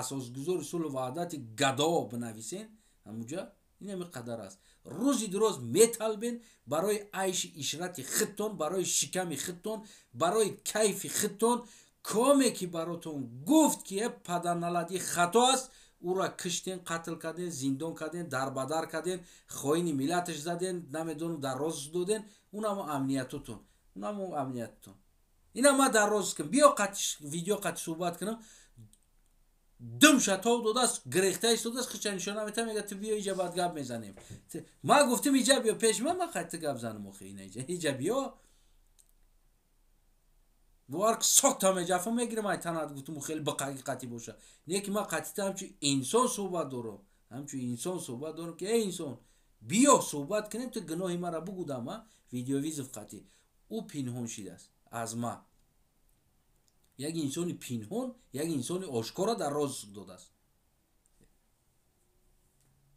Асосгузори сулҳу ваҳдати гадо бинависен ҳамуҷа. Инами қадар аст. Рӯзи дуроз металбен барои айши ишрати худтон, барои шиками худтон, барои кайфи худтон. Коме ки баротон гуфт, ки е падарналадӣ хато аст, ӯра киштен, қатл карден, зиндон карден, дарбадар карден, хоини миллаташ заден, намедонам, дар роз доден. Унамо амниятутон, унамо амниятутон. Ина ма дар роз кунам, биё, видео қати суҳбат кунам. Думша тов додааст, гирехта истодааст, хича нишона мета, мега: «Ту биё иҷа, баъд гап мезанем». Ма гуфтим: «Иҷа биё пеш ма, ма қати гап занам». Охи, ина иҷа, иҷа биё, бовар, сокта меҷафа мегирам ай танат. Гуфтум, хеле биқаги қати боша, не ки ма қатита ҳамчун инсон суҳбат дорам, ҳамчун инсон суҳбат дорам, ки эй инсон, биё суҳбат кунем, ту гуноҳи мара бугудам. А видеовызов қатӣ ӯ пинҳон шидааст аз ма. Як инсони пинҳон, як инсони ошкора дар роз додааст.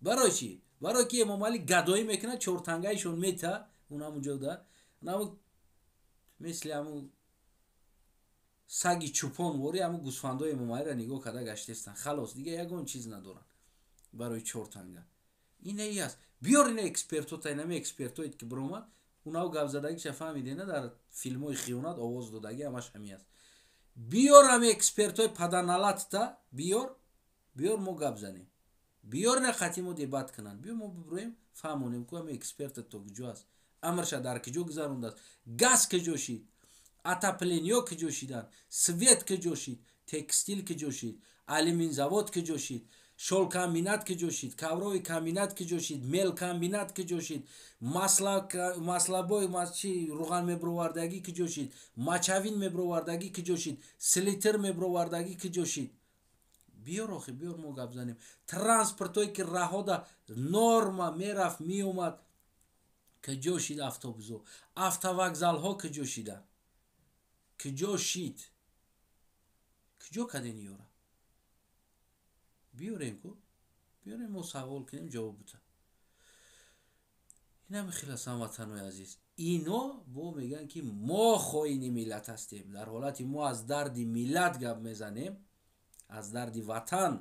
Барои чӣ? Барое ки Эмомалӣ гадоӣ мекунад, чортангаишон мета, он ҳамунҷода мисли ҳамун саги чӯпон вори ҳамун гӯсфандои Эмомалиро нигоҳ карда гаштестанд. Халос, дига ягон чиз надоранд барои чортанга. Инаи аст. Биёр ина экспертота, инами экспертоед ки биромад, унав гапзадагиша фаҳмидена, дар филмҳои хиёнат овоз додагӣ, ҳамаш ҳами аст. Биёр ҳами экспертои паданалатта, биёр, биёр, мо гап занем. Биёр, на қати мо дебат кунанд. Биё, мо биброем, фаҳмонем ку ҳами эксперта то куҷо аст, амрша дар куҷо гузарондааст, газ куҷо шид, отопление куҷо шиданд, свет куҷо шид, текстил куҷо шид, алюминзавод куҷо шид, шолкомбинат куҷо шид, ковровый комбинат куҷо шид, мелкомбинат куҷо шид, маслобой чи руған мебировардагӣ куҷо шид, мочевина мебировардагӣ куҷо шид, селитра мебировардагӣ куҷо шид? Биёр охи, биёр, мо гап занем. Транспортое ки раҳода норма мерафт, меомад, куҷо шид? Автобусо, автовокзалҳо куҷо шиданд? Куҷо шид? Куҷо каден ёра? Биёрем ку, биёрем, мо савол кунем, ҷавоб бута. Инами хелас, ҳамватанои азиз. Ино бо мегӯянд, ки мо хоини миллат ҳастем, дар ҳолати мо аз дарди миллат гап мезанем, аз дарди ватан.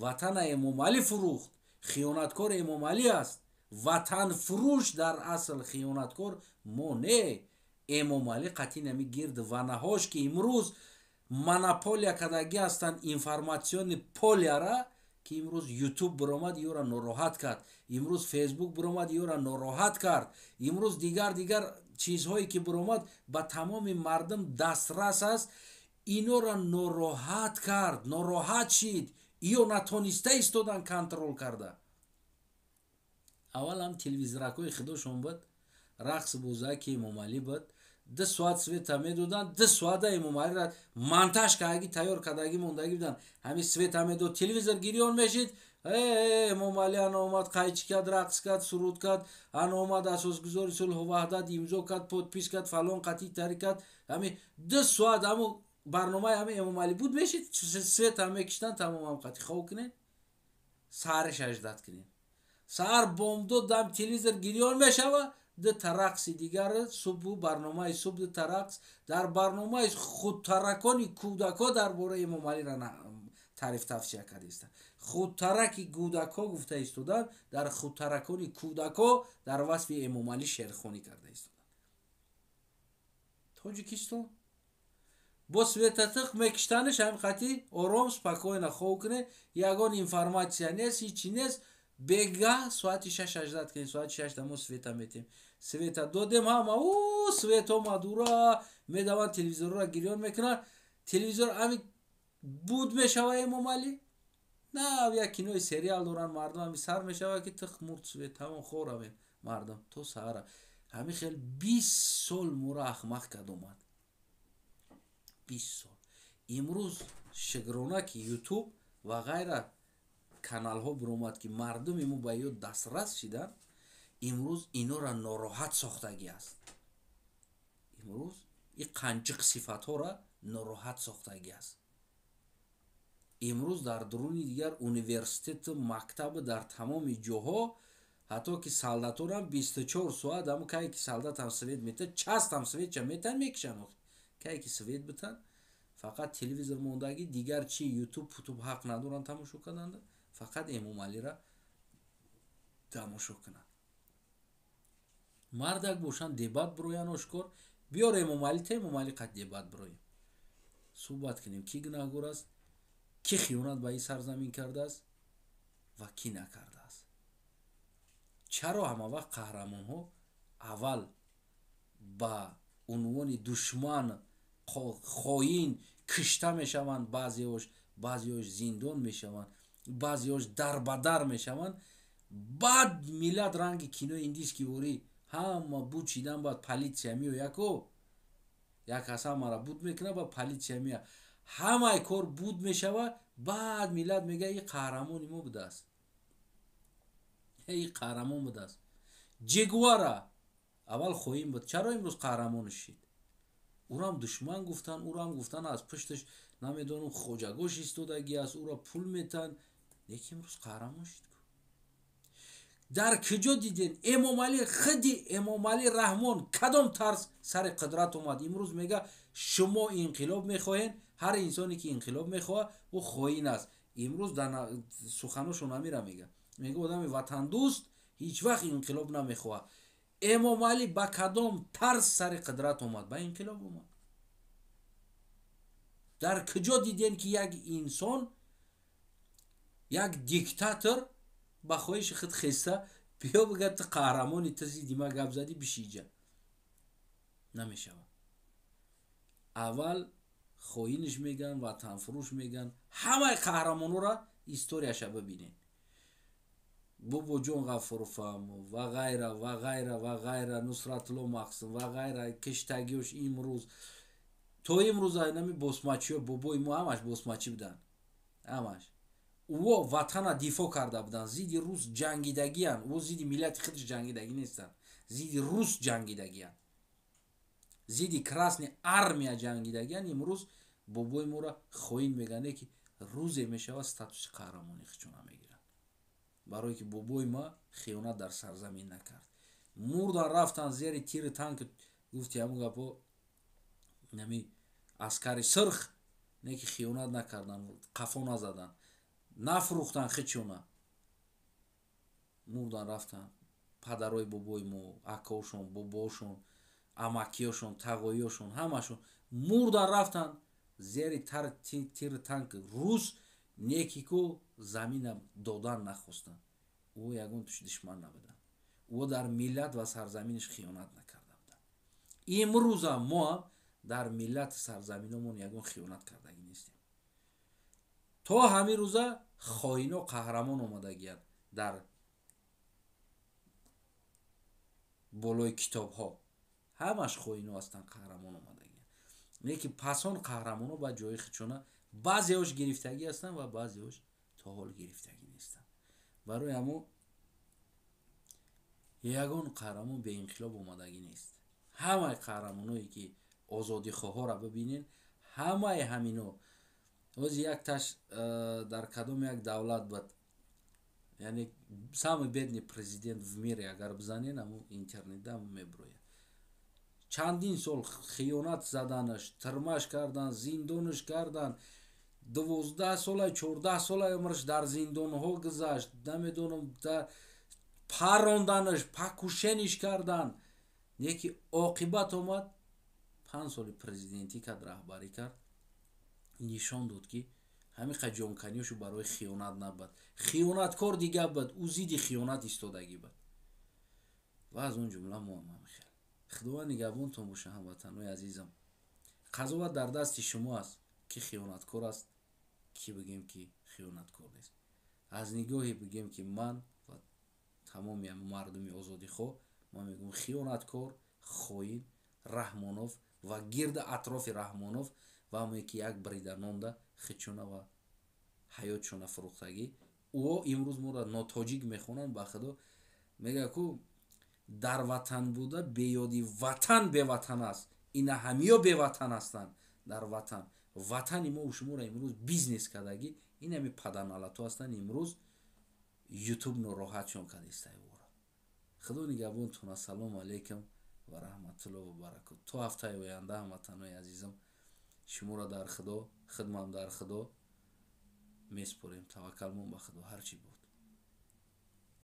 Ватана Эмомалӣ фурӯхт, хиёнаткор Эмомалӣ аст, ватанфурӯш, дар асл хиёнаткор мо не, Эмомалӣ қатъи нами гирд ванаҳош, ки имрӯз монополия кардагӣ ҳастанд информационный поля ра, ки имрӯз Ютуб биромад, ёра нороҳат кард, имрӯз Фейсбук биромад, ёра нороҳат кард, имрӯз дигар дигар чизҳое ки биромад, ба тамоми мардум дастрас аст, инора нороҳат кард, нороҳат шид. Иё натониста истодан контрол карда. Аввал ҳам телевизоракҳои худошон буд, рақс бозаки Эмомалӣ буд. 2 соат света медоданд, 2 соата Эмомалиро монтаж кардаги, тайёр кардагӣ мондагӣ буданд. Ҳамин света медод, телевизор гирён мешид: «Эмомалӣ ана омад, қайчи кард, рақс кард, суруд кард, ана омад, асосгузори сулҳу ваҳдат имзо кард, подпись кард, фалон қатӣ тари кард». Ҳамин 2 соат ҳамун барномаи ҳамин Эмомалӣ буд, мешид, света мекиштанд, тамомам. Қатӣ хоб кунед, саҳари шаждат кунед, саҳар бомдод дам телевизор гирён мешава. Дута рақси дигар субҳу барномаи субҳ, дута рақс дар барномаи худтаракони кӯдакҳо дар бораи Эмомалиро таъриф тавсия кардаиста. Худтараки кӯдакҳо гуфта истодан, дар худтаракони кӯдакҳо дар васфи Эмомалӣ шеърхонӣ карда истодан. Тоҷикистон бо светатиқ мекиштанаш ҳамин қати ором, спокойно хоб кунед, ягон информатсия нест, ҳичи нест. Бегаҳ соати 6:18 кунед, соати 6 мо света метем. Света додем, ҳама у свет омад, ура, медаванд, телевизорро гирён мекунанд. Телевизор ҳами буд мешава Эмомалӣ на, як кинои сериал доранд мардум, ҳами сар мешава ки тих мурд свет, тамом, хоб равем мардум то саҳара. Ҳамин хел 20 сол мура ахмақ кард омад, 20 сол. Имрӯз шукрона ки Ютуб ва ғайра каналҳо биромад, ки мардуми мо ба ё дастрас шиданд. Имрӯз инора нороҳат сохтагӣ аст, имрӯз и қанчиқ сифатҳоро нороҳат сохтагӣ аст. Имрӯз дар дуруни дигар университету мактабу дар тамоми ҷоҳо, ҳатто ки солдатонам 24 соат, ҳамо кае ки солдатам свет мета, частам светча метан, мекишанд, кае ки свет битан, фақат телевизор мондагӣ, дигар чи Ютуб путуб ҳақ надоранд тамошо карданда, фақат Эмомалира тамошо кунанд. Мардак бошанд, дебат бироян ошкор, биёр Эмомалӣ та Эмомалӣ қад дебат бироем, суҳбат кунем, кӣ гунаҳгор аст, кӣ хиёнат ба ин сарзамин кардааст ва кӣ накардааст. Чаро ҳама вақт қаҳрамонҳо аввал ба унвони душман, хоин кишта мешаванд, баъзеош, баъзеош зиндон мешаванд, баъзеош дарбадар мешаванд, баъд миллат ранги кинои индийский ворӣ ҳама буд шидан, баъд полиция меояко, як кас ҳамаро буд мекунад, баъд полиция меояд, ҳамаи кор буд мешавад, баъд миллат мегӯяд: «И қаҳрамони мо будааст, и қаҳрамон будааст». Че Гевара аввал хоин буд, чаро имрӯз қаҳрамонш шид? Ӯрам душман гуфтан, ӯрам гуфтан аз пушташ намедонам хоҷагош истодагӣ аст, ӯро пул метан, лекин имрӯз қаҳрамон шид. Дар куҷо диден? Эмомалӣ, худи Эмомалӣ Раҳмон кадом тарз сари қудрат омад? Имрӯз мега: «Шумо инқилоб мехоҳед, ҳар инсоне ки инқилоб мехоҳад, ӯ хоин аст». Имрӯз дар суханошон амира мега, мега: «Одами ватандӯст ҳеҷ вақт инқилоб намехоҳад». Эмомалӣ ба кадом тарз сари қудрат омад? Ба инқилоб омад. Дар куҷо диден, ки як инсон, як диктатор ба хоҳиши худ хеста биё бигӯяд: «Ту қаҳрамони, ту зидди ма гап задӣ, бишиҷа»? Намешавад. Аввал хоиниш меган, ватанфурӯш меган. Ҳамаи қаҳрамонҳоро историяша бибинед, Бобоҷон Ғафуровам ва ғайра ва ғайра ва ғайра, Нусратулло Махсум ва ғайра, киштагиёш имрӯз то имрӯз айнами босмачиё, бобои мо ҳамаш босмачӣ буданд, ҳамаш ӯо ватана дифоъ карда буданд, зидди рус ҷангидагиянд. Ӯ зидди миллати худаш ҷангидагӣ нестанд, зидди рус ҷангидагиянд, зидди Красный Армия ҷангидагиянд. Имрӯз бобои моро хоин мегӯянд, ки рӯзе мешавад, статуси қаҳрамонӣ худшона мегиранд, барое ки бобои ма хиёнат дар сарзамин накард, мурдан, рафтан зери тири танк, гуфти ҳамун гапо, нами аскари сирх, не ки хиёнат накардан, қафо назадан, нафрӯхтан хичона, мурдан, рафтан. Падарои бобои мо, акошон, бобошон, амакиёшон, тағоиёшон, ҳамашон мурдан, рафтан зери тири танк рус, некико замина додан нахостанд. Ӯ ягон туш душман набуданд, ӯ дар миллат ва сарзаминаш хиёнат накарда буданд. Имрӯзам моам дар миллати сарзаминомон ягон хиёнат кардагӣ нестем. То ҳамин рӯза хоино қаҳрамон омадагиянд дар болои китобҳо, ҳамаш хоино ҳастанд, қаҳрамон омадагиянд, лекин пасон қаҳрамонҳо ба ҷои худшона баъзеҳош гирифтагӣ ҳастанд ва баъзеҳош то ҳол гирифтагӣ нестанд. Барои ҳамо ягон қаҳрамон беинқилоб омадагӣ нест. Ҳамаи қаҳрамоное ки озодихоҳоро бибинен, ҳамаи ҳамино ҳози якташ дар кадом як давлат буд. Яъне «самый бедный президент в мире» агар бизанен, аму интернетда меброяд. Чандин сол хиёнат заданаш, тирмаш кардан, зиндонаш кардан. 12 сола, 14 сола умраш дар зиндонҳо гузашт. Намедонам, паронданаш, покушение ш кардан. Не ки оқибат омад, 5 соли президентӣ кард, раҳбарӣ кард, нишон дод, ки ҳамиқа ҷонканиёшу барои хиёнат набад. Хиёнаткор дигар бад, ӯ зидди хиёнат истодагӣ бад ва аз он ҷумла мо ҳам ҳамихел. Худованд нигаҳбонтон боша, ҳамватанҳои азизам. Қазоват дар дасти шумо аст, ки хиёнаткор аст, ки бигем, ки хиёнаткор нест. Аз нигоҳе бигем, ки ман ва тамоми мардуми озодихоҳ, ман мегӯям, хиёнаткор, хоин Раҳмонов ва гирди атрофи Раҳмонов ва ҳамое, ки як брида нонда хичуна ва ҳаётшона фурӯхтагӣ. Ӯ имрӯз моро нотоҷик мехонанд. Ба худо, мега ку дар ватан буда беёди ватан беватан аст. Ина ҳамиё беватан ҳастанд дар ватан. Ватани мо шуморо имрӯз бизнес кардагӣ. Ин ҳами паданалато ҳастанд. Имрӯз Ютуб нороҳатшон кардистайвора. Худо нигаҳбонтон. Ассалому алайкум ва раҳматулло ва баракот. То ҳафтаи оянда, ҳамватанои азизам, шуморо дар худо, хидмам дар худо месупорем. Таваккалмон ба худо, ҳарчи буд.